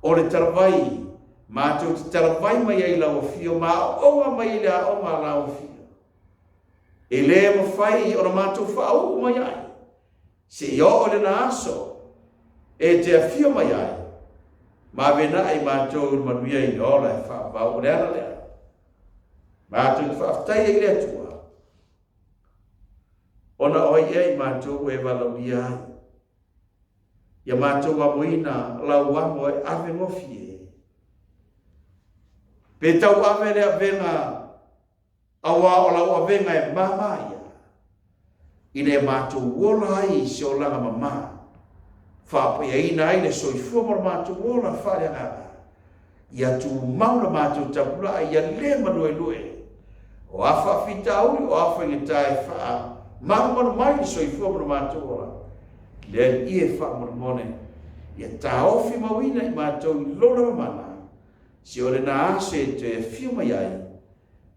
O le talavai, matou te talavai mai ai i lau afio ma aooga mai i le aoga a lau afio. E le mafai ona matou faauu mai ai, seia oo i lena aso e te afio mai ai. Ma avenaai matou i le manuia i le ola e faavavau. O le ala lea, matou te faafetaia i le Atua, ona o ai ea i matou ua e valaaulia ai, ia matou amoina lau amo e ave gofie. Pe tau ave le avega Auā o lau avega e māmā ia, ina ia matou ola ai i se olaga mamā, faapaiaina ai le soifua ma lo matou ola faaleagaga, ia tumau la matou tapulaa ia le maluelue, o a faafitauli o a faigata e faamalumalu mai le soifua ma lo matou ola, le Alii e faamolemole, ia taofi mauina i matou i lou lava mana, se o lena aso e toe afio mai ai,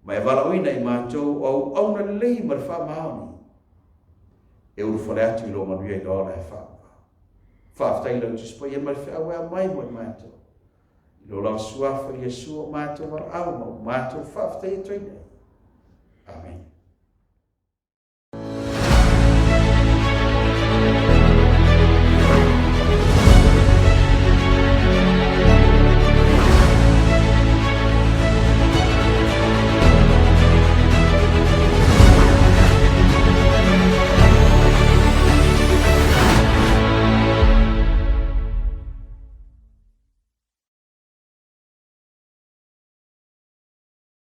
ma e valaauina i matou o auauna lelei ma le faamaoni e ulufale atu i lou manuia i le ola e faavavau. Faafetai i lau Tusi Paia ma le feau e aumai mo i matou. I lo lava suafa Iesu o matou valaau ma o matou faafetai atu ai nei. Amene.